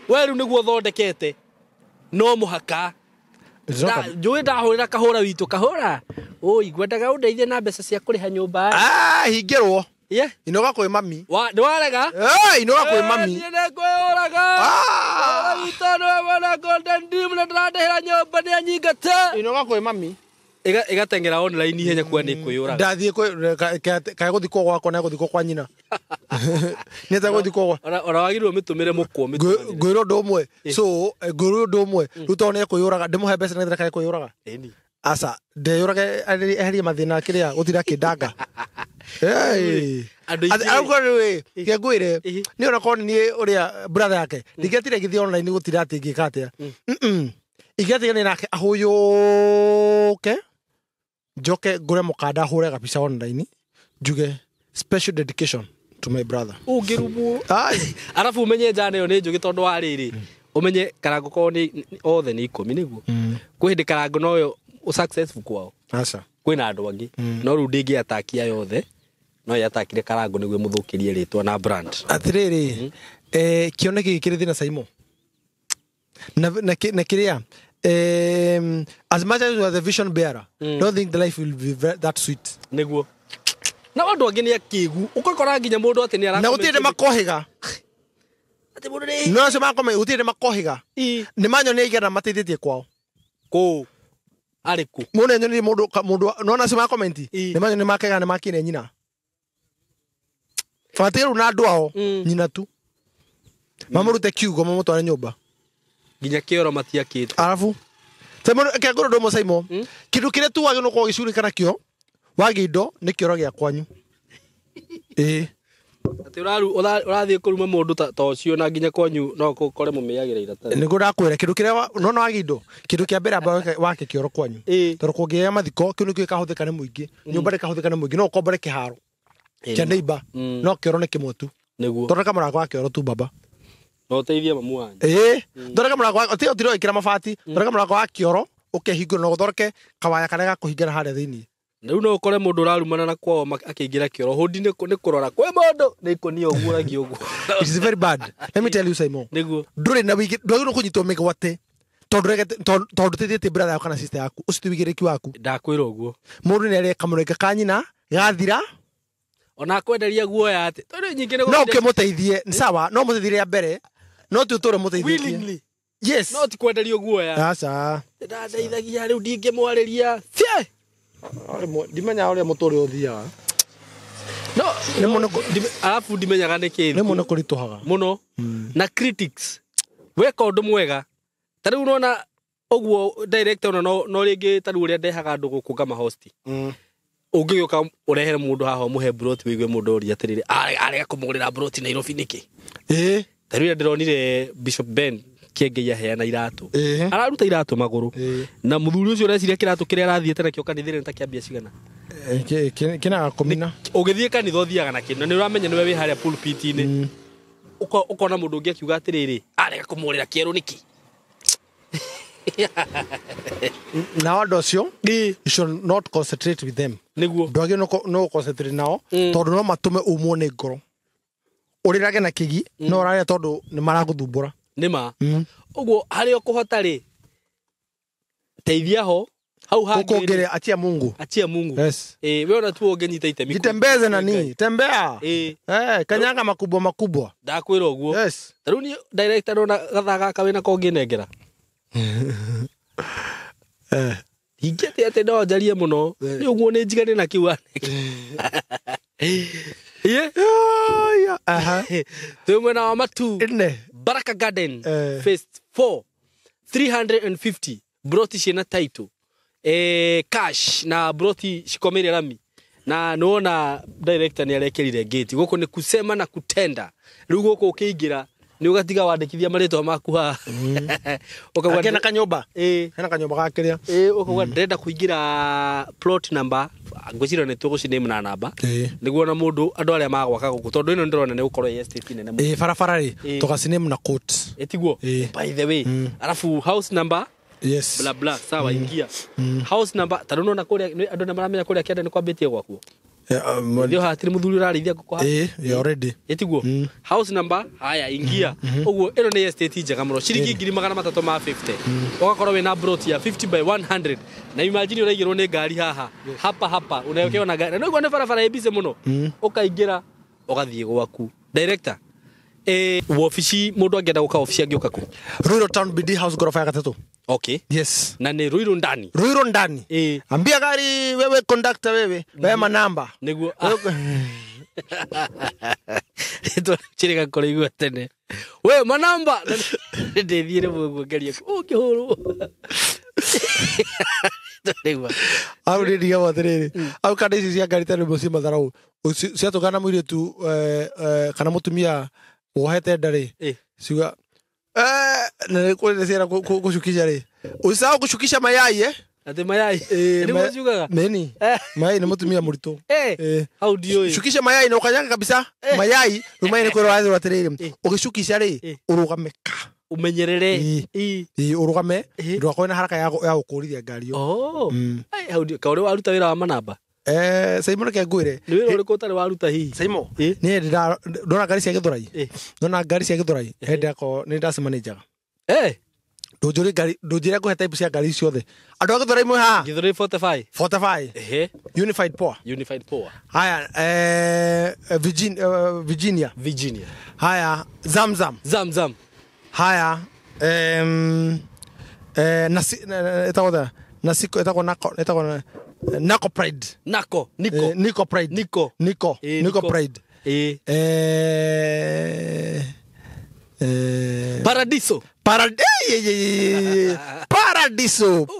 we rĩu nĩguo ũthondekete, no mũhaka. Njũĩ ndahũrĩra kahũra witũ, kahũra ũi ngwendaga ũndeithie na mbeca cia kũrĩha nyũmba.
Hingĩrwo.
Ye.
Inoga kwĩ mami.
Nĩ warega?
Inoga kwĩ mami.
Niĩ nĩ ngwĩyũraga. Kahũra witũ nĩwe mwene Golden Dream na ndĩrandĩhĩra nyũmba nĩ anyingata.
Inoga kwĩ mami.
Ĩgateng'era online ihenya kuga nĩ kwĩyũraga.
Ndathiĩ kae gũthikwo gwakwa na gũthikwo kwa nyina. Nĩ ta gũthikwo gwa.
Ona wagĩrĩirwo mĩtũmĩre mũkwo mĩtũmanĩre.
Ngwĩrwo ũndũ ũmwe. So ngwĩrwo ũndũ ũmwe. Rĩu tondũ nĩ ekwĩyũraga ndĩmũhe mbeca nĩgetha kae kwĩyũraga.
Ĩni.
Aca ndeyũrage eherie mathĩna kĩrĩa gũtira kĩndanga.
Andũ aingĩ-
Ngwĩre nĩ ona korwo niĩ ũrĩa brother yake ndingĩatire ngĩthiĩ online gũtira atĩ ingĩka atĩa. Ingĩatigane nake ahũyũke njoke ngũre mũkanda hũre gabica online njuge special dedication to my brother.
Ũngĩrumwo.
Ai.
Arabu ũmenye njana ĩyo nĩ njũgĩ tondũ wa rĩrĩ, ũmenye karango kwao nĩ othe nĩ 10 nĩguo. Kwĩ hĩndĩ karango noyo successful kwao.
Aca.
Kwĩna andũ angĩ. No rĩu ndĩngĩatakia yothe, no yatakire karango nĩguo ĩmũthũkĩrie rĩtwa na brand.
Atĩrĩrĩ, kĩoneki gĩkĩ kĩrĩ thĩna Saimo. Na kĩrĩa, as much as you are the vision bearer, don't think the life will be that sweet.
Nĩguo. Na andũ angĩ nĩ akĩgu, ũgakora nginya mũndũ atĩ nĩ
Na gũtirĩ makohĩga.
Atĩ mũndũ nĩ
No acio makome gũtirĩ makohĩga. Nĩ manyonia igana mateithĩtie kwao.
Kũ? Arĩ kũ?
Mũndũ nĩanyonirie mũndũ no acio makomenti. Nĩ manyonia makega nĩ makine nyina. Batiĩ rĩu na andũ ao nyina tu. Mamũrute kiugo mamũtware nyũmba.
Nginya kĩoro matiakĩte.
Arabu Simon kengoro ndo Simon kindu kiria tu wagä no gicurika nakio wagä indo nä kä oro gä a kwanyu.
Atĩ ũrathiĩ kũruma mũndũ ta ũcio na nginya kwanyu no kũkore mũmĩagĩra iratathi.
Nĩguo ndakwĩra kĩndũ kĩrĩa nona wagä indo kĩndũ kĩa mbere amba wake kĩoro kwanyu. Tondũ kũngĩgĩa mathiko kĩu nĩkĩo gĩkahũthĩka nĩ mũingĩ, nyũmba ndĩkahũthĩka nĩ mũingĩ, no ũkombore kĩharo kĩa neighbor, no kĩoro nĩ kĩmwe tu.
Nĩguo.
Thondeka mũrango wa kĩoro tu baba.
No ũteithie mamu wanyu.
Thondeka mũrango wa ũtirĩ ũrĩkĩra mabati, thondeka mũrango wa kĩoro ũkehingũra na ũthondeke kawaya karĩa gakũhingĩra harĩa thĩinĩ.
Rĩu no ũkore mũndũ ũrarumana na kwao akĩingĩra kĩoro hũndi nĩ kũrora kwĩ mũndũ nĩ ikũnia ũguo ũragia ũguo.
It is very bad. Let me tell you Simon.
Nĩguo.
Ndũrĩ na wĩigĩ ndwagĩrĩirwo kũnyitwo mĩgwate tondũ ndũteithĩtie brother yaku kana sister yaku, ũcio ti wĩigĩrĩrĩki waku.
Ndakwĩra ũguo.
Mũndũ nĩ arĩa kamũrenge ka nyina gathira
ona akwenderia guoya atĩ tondũ nyingĩ nĩ
no ũkĩmũteithie nĩ sawa, no mũteithie rĩa mbere no ti ũtũre mũteithĩtie.
Willingly.
Yes.
No ti kwenderio guoya.
Aca.
Ndandeithagia rĩu ndingĩmwarĩria. Thiĩ.
Ndimenyaga ũrĩa mũtũrĩre ũthiaga.
No, arabu ndimenyaga nĩkĩ.
Rĩmwe nĩ kũritũhaga.
Mũno. Na critics. Weka ũndũ mwega. Ta rĩu ũrona ũguo director ona no rĩngĩ ta rĩu ũrĩa ndehaga andũ gũkũ ngamahosti. Ũngĩgĩũka ũrehere mũndũ haha ũmũhe broti wĩigue mũndũ oria atĩrĩrĩ, arega kũmũgũrĩra broti Nairobi nĩkĩ? Ta rĩu ndĩronire Bishop Ben Kĩengei aheana iratũ. Araruta iratũ magũrũ. Na mũthuri ũcio ũreciria kĩratũ kĩrĩa arathiĩte nakĩo kanitha-inĩ ta kĩa mbia cigana?
Kĩna kũmina.
Ũgĩthiĩ kanitha ũthiaga nakĩo na nĩ ũramenya nĩwe wĩ harĩa pulpit-inĩ. Ũkona mũndũ ũngĩ akiuga atĩrĩrĩ, arega kũmũgũrĩra kĩerũ nĩkĩ?
Nao andũ acio, you should not concentrate with them.
Nĩguo.
Ndwagĩrĩirwo no concentrate nao tondũ no matũme umwo nĩ ngoro. Ũrĩrage na kĩgi no ũrarĩa tondũ nĩ maragũthumbũra.
Nĩ ma. Ũguo harĩa ũkũhota rĩ, teithia ho hau hangĩ
Gũkũ ũngĩ achia Mungu.
Achia Mungu.
Yes.
We ona tu ũngĩnyita itemi.
Jitembeze na nini? Tembea. Kanyaga makubwa makubwa.
Ndakwĩra ũguo.
Yes.
Ta rĩu niĩ director ndona gathaa gaka wĩna kongĩnengera. Ingĩatĩ atĩ no njarie mũno. Nĩ ũguo nĩ njigane na kĩu anengera. Iye?
Aha.
Twĩ mwena wa Matu.
Ine.
Baraka Garden Phase 4 350 broti ciĩna title cash na broti cikomeire rami na nĩwona director nĩ arekĩrire gate gũkũ nĩ kusema na kutenda rĩu gũkũ ũkĩingĩra nĩ ũgatiga wandĩkithia marĩtwa maku haha. Ũkauga
Kena kanyũmba. Kena kanyũmba ga kĩrĩa.
Ũkauga ndĩrenda kũingĩra plot number Ngwĩciria nĩ tũgũciname na namba nĩguo na mũndũ andũ arĩa magwaka gũkũ, tondũ ĩno ndĩrona nĩ gũkorwo ĩ estate nene mũno.
Ĩ barabara rĩ, tũgaciname na coat.
Ĩtiguo? By the way, arabu house number,
Yes.
bla bla, sawa, ingia house number. Tarĩu nona kũrĩa andũ nĩ maramenya kũrĩa kĩanda nĩ kwambĩtie gwakwo. Thio hatirĩ mũthuri ũrarĩithia ngũkũ haha.
Ĩ, yeah, already.
Ĩtiguo? House number, haya, ingia ũguo. Ĩno nĩ estate njega mũno, ciringi 350,000 ũgakorwo wĩna plot ya 50 by 100. Na imagine ũraigĩrwo nĩ ngari haha hapa hapa, unawekewa na ngari na nĩguo nĩ barabara ĩ busy mũno, ũkaingĩra ũgathiĩ gwaku. Director, wobici, mũndũ angĩenda gũka obici angĩũka kũ?
Ruiru Town, BD House, gorofa ya gatatũ.
Okay.
Yes.
Na nĩ Ruiru ndani?
Ruiru ndani. Ambia gari wewe, conductor wewe, wewe manamba.
Nĩguo chirika kũrĩigua tene we manamba ndĩthiĩre mũguo ngerie ũngĩhũrwo. Tũraigua.
Au nĩ ndigagwo atĩrĩrĩ, au kana ici cia ngari tene mũciĩ matharau ciatũngana mũirĩtu kana mũtumia wohete nda rĩ, ciuga na nĩ kũrĩ ciana kushukisha rĩ, usisahau kushukisha mayai, eh.
Atĩ mayai?
Eh,
nĩguo ciugaga?
Nini mayai nĩ mũtumia mũritũ.
Hau ndiũĩ.
Shukisha mayai na ũkanyaga kabisa mayai. Rĩu mayai nĩ kwĩrwo wathĩrwo atĩrĩrĩ, ũgĩcukisha rĩ, ũrũgame ka
ũmenyerere.
Ĩ, ũrũgame ndũgakorwo na haraka ya gũkũrithia ngari ĩyo.
Oh. Ai, hau ndiũĩ. Kaũrĩ waruta wĩra wa manamba?
Saimo, reke ngwĩre.
Nĩ wĩra ũrĩkũ ũtarĩ waruta hihi?
Saimo, niĩ ndona ngari cia Gĩthũrai, ndona ngari cia Gĩthũrai hĩndĩ yakwa nĩ ndacimanĩnjaga. Ndũnjũrie ngari, ndũnjĩre ngũhe type cia ngari ciothe. Andũ a Gĩthũrai mwĩ haha?
Gĩthũrai 45.
45. Unified Poa.
Unified Power.
Haya, Virginia.
Virginia.
Haya, Zamzam.
Zamzam.
Haya, nasi ĩtagwo atĩa? Nasiko, ĩtagwo nako, ĩtagwo Nako Pride.
Nako Niko.
Niko Pride.
Niko.
Niko. Niko
Niko.
Pride.
Paradiso.
Paradiso,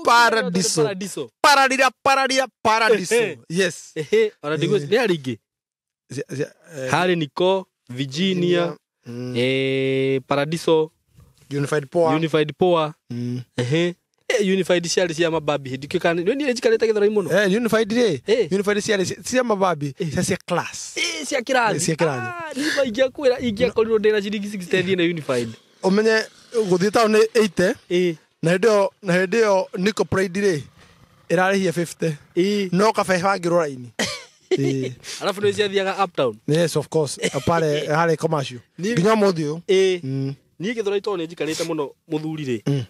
Paradiso.
Paradiso.
Paradira, paradira, Paradiso. Yes.
Ona ndiguo nĩ harĩ ingĩ. Harĩ Niko, Virginia, Paradiso.
Unified Poa.
Unified Poa. Unified ciarĩ cia mababi hĩndĩ kĩo kana niĩ njikarĩte Gĩthũrai mũno.
Unified rĩ, Unified ciarĩ cia mababi, cia class.
Cia kĩrathi.
Cia kĩrathi.
Ah, niĩ ingĩakwĩra ingĩakorirwo ndĩna ciringi 60 thiĩ na Unified.
Ũmenye gũthiĩ taũni 80, na hĩndĩ ĩyo Nico Pride rĩ ĩrarĩhia 50, no kabe bangĩrwo raini.
Alafu nĩ ciathiaga uptown.
Yes, of course, pale harĩ commercial nginya ũmũthĩ ũyũ.
Niĩ Gĩthũrai tondũ nĩ njikarĩte mũno mũthuri rĩ,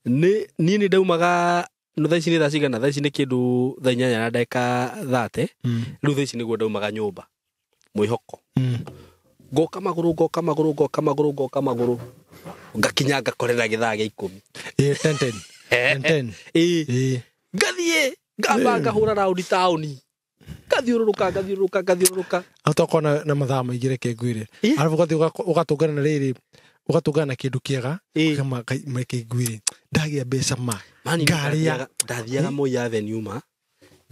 nĩ niĩ nĩ ndaumaga no thaa ici nĩ thaa cigana? Thaa ici nĩ kĩndũ thaa 8 na ndagĩka 30. Rĩu thaa ici nĩguo ndaumaga nyũmba mwĩhoko, ngoka magũrũ, ngoka magũrũ, ngoka magũrũ, ngoka magũrũ, ngakinya ngakorera gĩthaa gĩa 10.
10 10 10 10.
Ngathiĩ ngamba ngahũra raundi taũni, ngathiũrũrũka, ngathiũrũrũka, ngathiũrũrũka.
Atokorwo na mathaa maingĩ, reke ngwĩre. Arabu ũgathiĩ ũgatũngana na rĩrĩ, ũgatũngana na kĩndũ kĩega. Ũkama, "Ngai, reke ngwĩre, ndagĩa mbeca ma
Mani
ngarĩa."
Ndathiaga Moi Avenue ma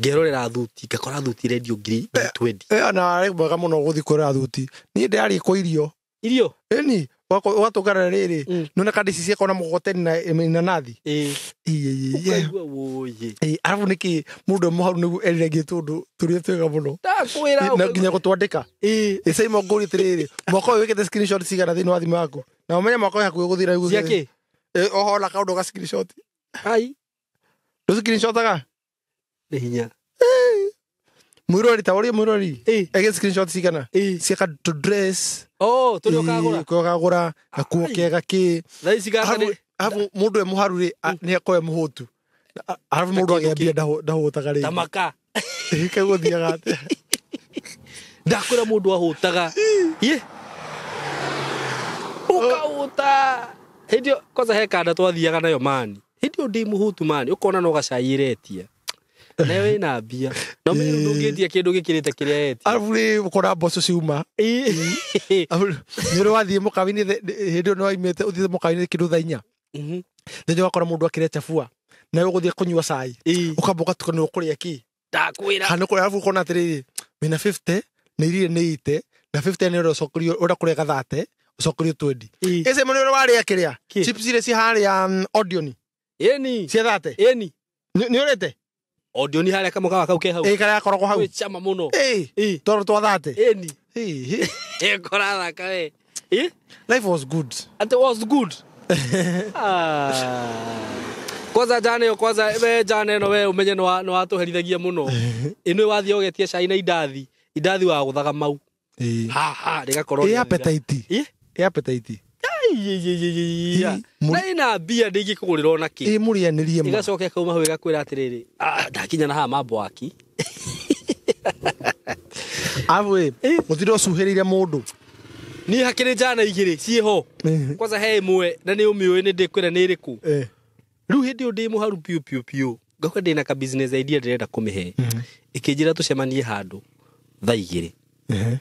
ngerorera thuti, ngakora thuti rendio ngiri 20.
Ona warĩ mwega mũno gũthiĩ kwĩrora thuti. Niĩ ndĩrarĩ kwa irio.
Irio.
Ĩni ũgatũngana na rĩrĩ, nona kandi ici ciakorwo na mũgogoteni na inanathi. Ĩ, ĩ, ĩ, ĩ.
Ũkaigua wũyĩ.
Arabu nĩkĩ mũndũ e mũharu nĩguo eriragie tũndũ tũrĩa twega mũno.
Ndakwĩra.
Na nginya gũtwandĩka. Ĩcaimo, ngũrie atĩrĩrĩ, mwaka ũyũ wĩkĩte screenshot cigana thĩinĩ wa thimũ yaku? Na ũmenye mwaka ũyũ hakuhĩ gũthira nĩguo.
Cia kĩ?
Oho na kaũndũ ga screenshot.
Ai.
Ndũ screenshotaga?
Nĩ hinya.
Mwĩrori, ta ũrĩa mwĩrori ege screenshot cigana cia ka to dress.
Oh, tũrĩa ũkagũra.
Kũrĩa ũkagũra gakuo
Ai.
kega kĩ.
Thaa ici gaka nĩ
Arabu mũndũ e mũharu rĩ, nĩ akorwo e mũhũtu. Arabu mũndũ
kĩndũ
agĩa mbia ndahũtaga rĩngĩ.
Tamaka.
Kagũthiaga atĩa?
Ndakwĩra mũndũ ahũtaga ye ũkahũta hĩndĩ ĩyo kwanza he kanda twathiaga nayo mani hĩndĩ ĩyo ndĩ mũhũtu mani, ũkona no gacai ĩretia nayo ĩna mbia na ũmenye rĩu ndũngĩtia kĩndũ gĩkĩrĩte kĩrĩa etia.
Arabu rĩ, ũkona mboco ciuma. Arabu nĩ ũrĩ wathiĩ mũkawa-inĩ hĩndĩ ĩyo nĩ waimĩte ũthiĩte mũkawa-inĩ kĩndũ thaa 4, thĩinĩ wakora mũndũ akĩrĩa chabua nawe ũgũthiĩ kũnyua cai, ũkamba ũgatukanĩrwo kũrĩa kĩ.
Ndakwĩra.
Kana kũrĩa, arabu ũkona atĩrĩrĩ, wĩna 50 na iria nĩ ite na 50 nĩ ũrĩa ũcokerio ũrĩa kũrĩa gathate ũcokerio 20. Ĩce mũno ũrĩa warĩa kĩrĩa.
Kĩ?
Chips iria ci harĩa Odeon.
Ĩni.
Cia 30.
Ĩni.
Nĩ ũrĩte?
O ndioni harĩa kamũkawa kau ke hau.
Ĩ, karĩa gakoragwo hau.
Gwĩ cama mũno.
Ĩ,
Ĩ.
toro twa 30.
Ĩni.
Ĩ,
Ĩ, kũrathaka we. Ĩ?
Life was good.
Ati was good. Ah. Kwanza jana ĩyo kwanza we jana ĩno we ũmenye nĩ watũherithagia mũno. Ĩno wathiĩ ũgetia cai na indathi, indathi wagũthaga mau.
Ĩ.
Ha ha rĩgakorwo
Ĩ
rĩathira.
appetite.
Ĩ?
Ĩ appetite.
Ai, ĩ, ĩ, ĩ, ĩ, ĩ.
Ĩ, mũri-
Na ĩna mbia ndĩngĩkũgũrĩra ona kĩ.
Ĩ mũrĩanĩrie ma.
Ĩgacoka ĩkauma hau ĩgakwĩra atĩrĩrĩ, "Ah, ndakinya na haha mambo waki."
Arabu ĩ, mũtinde ũcuhĩrĩire mũndũ.
Niĩ hakĩrĩ njana igĩrĩ ciĩho. Kwanza he ĩmwe na nĩ ũmĩũĩ nĩ ndĩkwĩra nĩ ĩrĩkũ.
Ĩ.
Rĩu hĩndĩ ĩyo ndĩ mũharu piũ piũ piũ ngauga ndĩna ka business idea ndĩrenda kũmĩhe. Ĩkĩnjĩra tũcemanie handũ thaa igĩrĩ.
Ehe.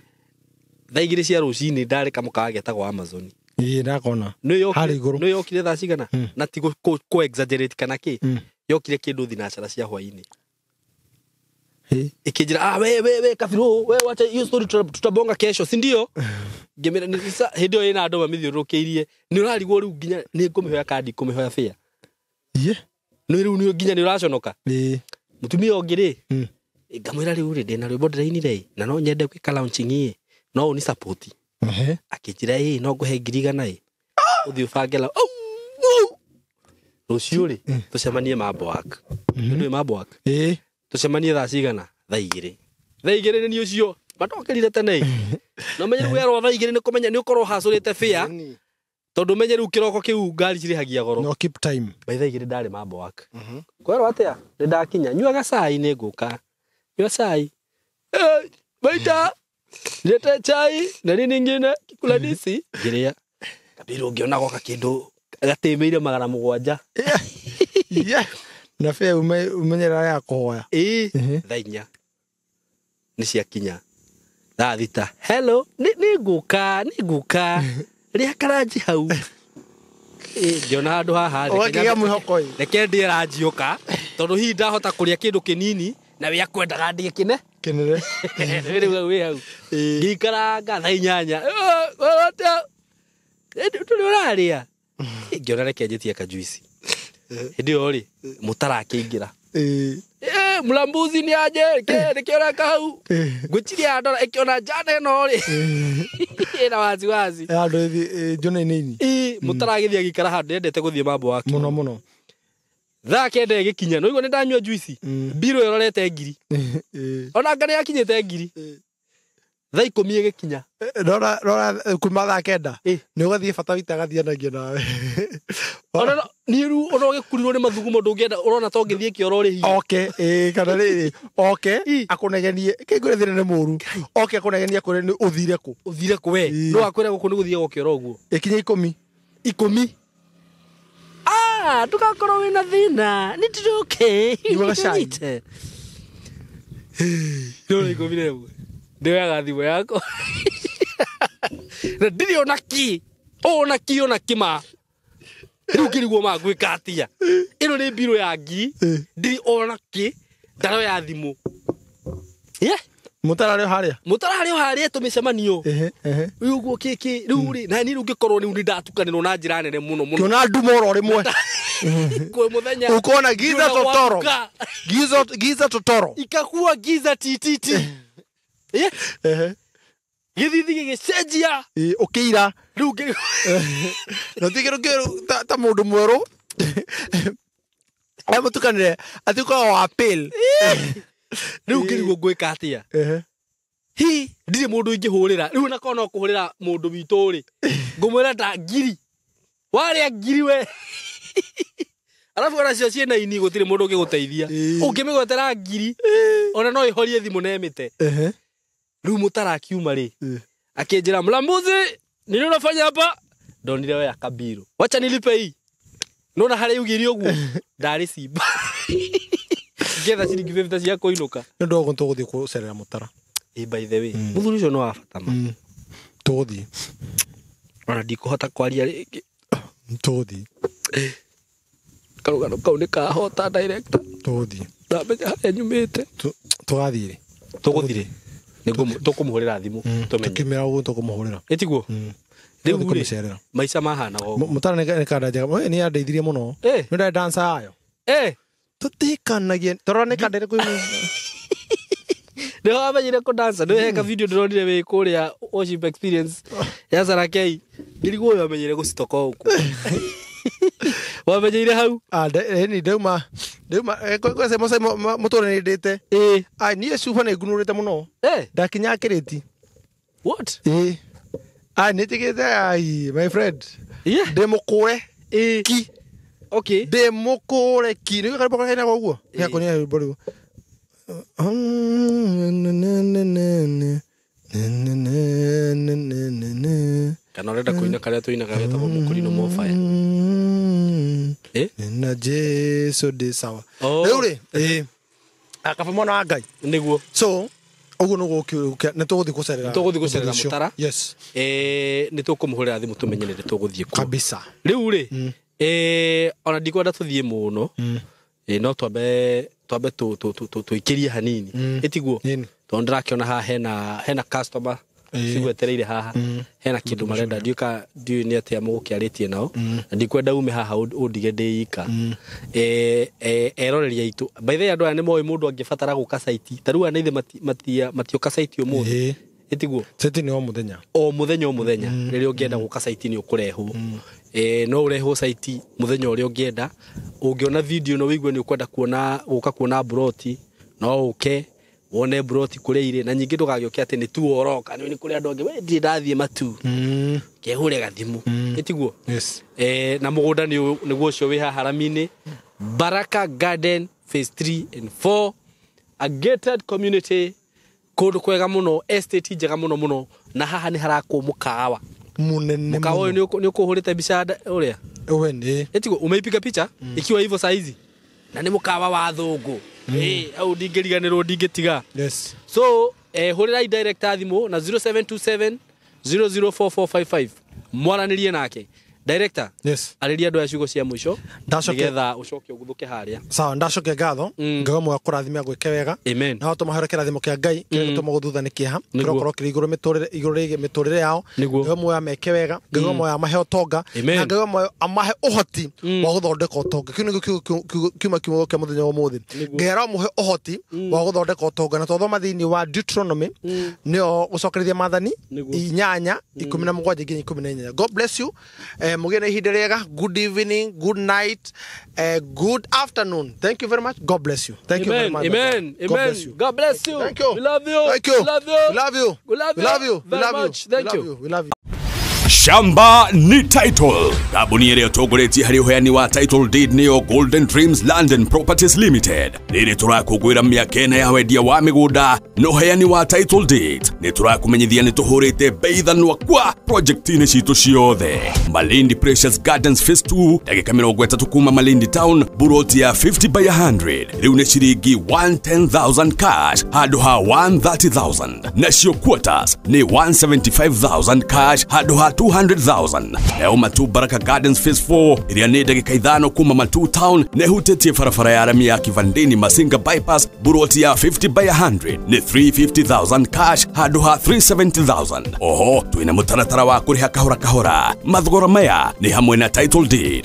Thaa igĩrĩ cia rũcinĩ ndarĩ kamũkawa getagwo Amazon.
Ĩ, ndakona.
Nĩ yokire
Harĩa igũrũ.
nĩ yokire thaa cigana? Na ti kũ exaggerate kana kĩ?
Mm.
Yokire kĩndũ thinacara cia hwainĩ.
Ĩ.
Ikĩnjĩra, ah, we we we Kabirũ, we wacha hiyo story tutabonga kesho, si ndio? Ngĩmĩra nĩ sa hĩndĩ ĩyo ĩna andũ mamĩthiũrũrũkĩirie. Nĩ ũrarigwo rĩu nginya nĩ ngũmĩhoya kandi ngũmĩhoya fare.
Ĩ.
Nĩ rĩu nĩ nginya nĩ ũraconoka.
Ĩ.
Mũtumia ũngĩ rĩ,
Mm.
ngamwĩra rĩu rĩ ndĩna rwĩmbo ndĩrainire ĩ, na no nyende gwĩka launching ĩ, no ũni support.
Ehe.
Akĩnjĩra ĩ no ngũhe 100,000 ĩ. Ũthiĩ ũbange la au, au. Rũciũ rĩ tũcemanie Mambo Work. Nĩ Mambo Work.
Ĩ.
Tũcemanie thaa cigana? Thaa igĩrĩ. Thaa igĩrĩ nĩ niĩ ũcio matokĩrire tene ĩ. Na ũmenye rĩu werwo thaa igĩrĩ nĩ kũmenya nĩ ũkorwo hacũrĩte fare tondũ ũmenye rĩu kĩroko kĩu ngari cirĩhagia goro.
No keep time.
By thaa igĩrĩ ndarĩ Mambo Work. Kwerwo atĩa? Nĩ ndakinya. Nyuaga cai nĩ ngũka. Nyua cai. Eh, waiter, lete chai na nini ingine kula nisi. Ngĩrĩa. Kabirũ ngĩona goka kĩndũ gatĩmĩire 700.
Yeah. Na fare umenyerera ya kũhoya.
Ĩĩ.
Ehe.
Thaa inya nĩ ciakinya. Thaa thita. Hello, nĩ ngũka, nĩ ngũka. Rĩa karanji hau. Ĩ, ngĩona handũ haha. reke
Ũgakĩgĩa
nyambe-
mwĩhoko ĩ.
Reke ndĩe ranji ũka tondũ hihi ndahota kũrĩa kĩndũ kĩnini na wĩ akwendaga ndĩe kĩne.
Kenere.
Rĩu hau wĩ hau.
Ĩ.
Ngĩikaranga thaa inyanya. Tũrĩ ũrarĩa. Ngĩona reke njĩtie kajuici. Hĩndĩ ĩyo rĩ, mũtara akĩingĩra.
Ĩ.
Eh, mlambuzi nĩ aje nĩkĩo ũreka hau. Ngwĩciria ndora ĩkĩona njana ĩno rĩ. Ĩna waziwazi.
Handũ ĩthi njona-inĩ ini.
Ĩ, mũtara agĩthiĩ agĩikara handũ endete gũthiĩ mambo wake.
Mũno mũno.
Thaa kenda ĩgĩkinya nĩũigua nĩ ndanyua juici. Mbirũ ĩrorete 1,000.
Ĩ.
Ona anga nĩ yakinyĩte 1,000. Thaa 10 ĩgĩkinya.
Rora rora kuma thaa kenda.
Ĩ.
Nĩ ũgathiĩ bata witũ agathianagia nawe.
Ona niĩ rĩu ona ũgĩkurirwo nĩ mathugumo ndũngĩenda ũrona ta ũngĩthiĩ kĩoro ũrĩhie.
Oke, ĩ, kana rĩrĩ, oke,
Ĩ.
akũnegenie, kĩngũrĩ thĩna nĩ mũru. Oke akũnegenie akwĩre nĩ ũthire kũ.
Ũthire kũ we?
Ĩ.
No akwĩre gũkũ nĩ gũthiagwo kĩoro ũguo.
Ĩkinye 10.
10. Ah, ndũgakorwo wĩna thĩna. Nĩ ndĩroke.
Nyuaga cai.
Ndĩrona 11. Ndĩoyaga thimũ yakwa. Na ndirĩ ona kĩ. Ona kĩ ona kĩ ma. Rĩu ngĩrigwo ma ngwĩka atĩa. Ĩno nĩ mbirũ ya 1,000. Ndirĩ ona kĩ. Ndaroya thimũ. Yeah.
Mũtara rĩ harĩa.
Mũtara harĩ o harĩa tũmĩcemanio.
Ehe, ehe.
Rĩu ũguo kĩkĩ rĩu rĩ na niĩ rĩu ngĩkorwo rĩu nĩ ndatukanĩrwo na njĩra nene mũno mũno.
Kĩona nduma oro rĩmwe.
Kwĩ mũthenya.
Ukona giza
Ngĩona
totoro.
gwatuka.
Giza giza totoro.
Ikakuwa giza tititi. Eh?
Ehe.
Gĩthithi gĩgĩcenjia.
Ĩ, ũkĩira.
Rĩu ngĩ
Na ti kĩndũ kĩũru ta mũndũ mwerũ. Arĩa mũtukanĩre atĩ ũkoragwo wa pale.
rĩu ngĩrigwo ngwĩka atĩa.
Ehe.
Hi, ndirĩ mũndũ ingĩhũrĩra. Rĩu ona korwo no kũhũrĩra mũndũ witũ rĩ. Ngũmwĩra ta 1,000. Warĩa 1,000 we. Arabu ona cio ciĩna ini gũtirĩ mũndũ ũngĩgũteithia.
Ĩ.
Ũngĩmĩgwetera 1,000 ona no ĩhorie thimũ na ĩmĩte.
Ehe.
Rĩu mũtara akiuma rĩ.
Ĩ.
Akĩnjĩra mlambuzi, nini unafanya hapa? Ndonire we akabiru. Wacha nilipe hii. Nona harĩa ugire ũguo ndarĩ simba. Ngetha ciringi 50 cia kũinũka.
Nĩ ũndũ wa ũguo tũgũthiĩ gũcerera mũtara.
Ĩ by the way, mũthuri ũcio nĩ wa bata ma.
Tũgũthiĩ.
Ona ndikũhota kwaria rĩngĩ.
Tũgũthiĩ.
Karũgano kau nĩ kahota director.
Tũgũthiĩ.
Ndamenya harĩa nyumĩte.
Tũgathiĩ rĩ.
Tũgũthiĩ rĩ. Tũkũmũhũrĩra thimũ tũmenye.
Tũkĩmĩra ũguo tũkũmũhũrĩra.
Ĩtiguo? Rĩu
Tũgũthiĩ
rĩ,
kũmũcerera.
maica mahanaga ũguo.
Mũtara nĩ kanda njega. Nĩ yandeithirie mũno.
Eh.
Nĩ ndarĩ dancer yayo.
Eh,
Tũtihikanagia torora nĩ kandere kwĩ
Nĩ wamenyire kũdansa nĩ heka video ndĩronire wĩ kũrĩa worship experience ya Sarakei ngĩrigwo ũyũ amenyire gũcitoka ũkũ wamenyeire hau.
Ni ndauma kwese mose mũtũrĩ nĩ ndĩte.
Ĩĩ.
Niĩ cuba nĩ ngunũrĩte mũno.
Eh.
Ndakinya kĩrĩti.
What?
Ĩĩ. Nĩ njĩkĩte ai my friend.
Yeah.
Ndĩ mũkũre.
Ĩĩ.
Ki.
Okay.
Ndĩ mũkũre ki. Nĩ karĩmbo kainaga ũguo. Nĩgakũnia rwĩmbo rũu.
Kana ũrenda kũina karĩa tũinaga getagwo mũkũrinũ mofaya. Eh?
Na Jesu ndĩ sawa.
Oh.
Rĩu rĩ, ĩĩ. Akaba mwana wa Ngai.
Nĩguo.
So, ũguo nĩguo nĩ tũgũthiĩ gũcerera.
Nĩ tũgũthiĩ gũcerera Mũtara.
Yes.
Nĩ tũkũmũhũrĩra thimũ tũmenye nĩ rĩ tũgũthiĩ kuo.
Kabisa.
Rĩu rĩ, ona ndikwenda tũthiĩ mũno. No twambe tũikĩrie hanini. Ĩtiguo?
Nini.
Tondũ ndĩrakĩona haha hena customer cigwetereire haha. Hena kĩndũ marenda ndiũĩ nĩ atĩa mũgũkĩarĩtie nao. Na ndikwenda ume haha ũndige ndĩ ika. Eroreri aitũ. By the way andũ aya nĩ moĩ mũndũ angĩbatara gũka site. Ta rĩu aya nĩ ithe matioka site ũmũthĩ. Ĩtiguo?
Site nĩ o mũthenya.
O mũthenya o mũthenya. Rĩrĩa ũngĩenda gũka site nĩ ũkũrehwo. No ũrehwo site mũthenya ũrĩa ũngĩenda. Ũngĩona video no wĩigue nĩ ũkwenda kuona gũka kuona broti, no ũke wone broti kũrĩa irĩ. Na nyingĩ ndũgagĩũke atĩ nĩ tu ũroka, nĩ kũrĩ andũ angĩ, we ndirĩ ndathiĩ matu. Kehũre gathimũ. Ĩtiguo?
Yes.
Na mũgũnda nĩguo ũcio wĩ haha rami-inĩ. Baraka Garden phase 3 and 4, a gated community, kũndũ kwega mũno, estate njega mũno mũno, na haha nĩ harakwo mũkawa.
Munene.
Mũkawa ũyũ nĩ ũkũhũrĩte mbica ũrĩa?
Ũwe nĩ.
Ĩtiguo, umeipiga picha ikiwa hivyo saa hizi. Na nĩ mũkawa wa thũngũ. Au ndingĩriganĩrwo ndingĩtiga.
Yes.
So, hũrĩrai director thimũ na 0727 004455. Mwaranĩrie nake. Director.
Yes.
Arĩria andũ aya ciugo cia mũico.
Ndacoke
nĩgetha ũcoke ũguthũke harĩa.
Sawa, ndacoke ngatho. Ngai mwa kũrathimia gwĩke wega.
Amen.
Na tũmahere kĩrathimo kĩa Ngai kĩrĩa gĩtũma gũthutha nĩ kĩeha.
Nĩguo.
Kĩrokorwo kĩrĩ igũrũ mĩtũrĩre igũrũ rĩgiĩ mĩtũrĩre yao.
Nĩguo.
Ngai mwa meke wega. Ngai mwa amahe ũtonga.
Amen.
Na Ngai mwa amahe ũhoti wa gũthondeka ũtonga. Kĩu nĩkĩo kiuma kiugo kĩa mũthenya wa ũmũthĩ.
Nĩguo.
Ngai aramũhe ũhoti wa gũthondeka ũtonga. Na twathoma thĩinĩ wa Deuteronomy nĩyo gũcokereria maathani
Nĩguo.
8 17 nginya 18. God bless you. Mũgĩe na ihinda rĩega. Good evening, good night, good afternoon. Thank you very much. God bless you. Thank you very
Amen.
much.
Amen.
God bless you.
God bless you.
Thank you.
We love you.
Thank you.
We love you.
We love you.
We love
We love you.
very
We love you.
much. Thank
We
you.
love you. We love you.
Shamba ni title. Kambuni ĩrĩa ĩtongoretie harĩ ũheani wa title deed nĩyo Golden Dreams Land and Properties Limited. Rĩrĩ tũrakũngũĩra mĩaka ĩna ya wendia wa mĩgũnda na ũheani wa title deed. Nĩ tũrakũmenyithia nĩ tũhũrĩte bei thanwa kwa project-inĩ citũ ciothe. Malindi Precious Gardens Phase 2 ndagĩka 30 kuma Malindi Town, buroti ya 50 by 100 rĩu nĩ ciringi 110,000 cash handũ ha 130,000. Nacio quarters nĩ 175,000 cash handũ ha 200,000. Nayo Matu Baraka Gardens Phase 4 ĩrĩa nĩ ndagĩka 5 kuma Matu Town na ĩhutĩtie barabara ya rami ya Kivandini Masinga Bypass, buroti ya 50 by 100 nĩ 350,000 cash handũ ha 370,000. Oho twĩna mũtaratara wa kũrĩha kahora kahora. Mathogora maya nĩ hamwe na title deed.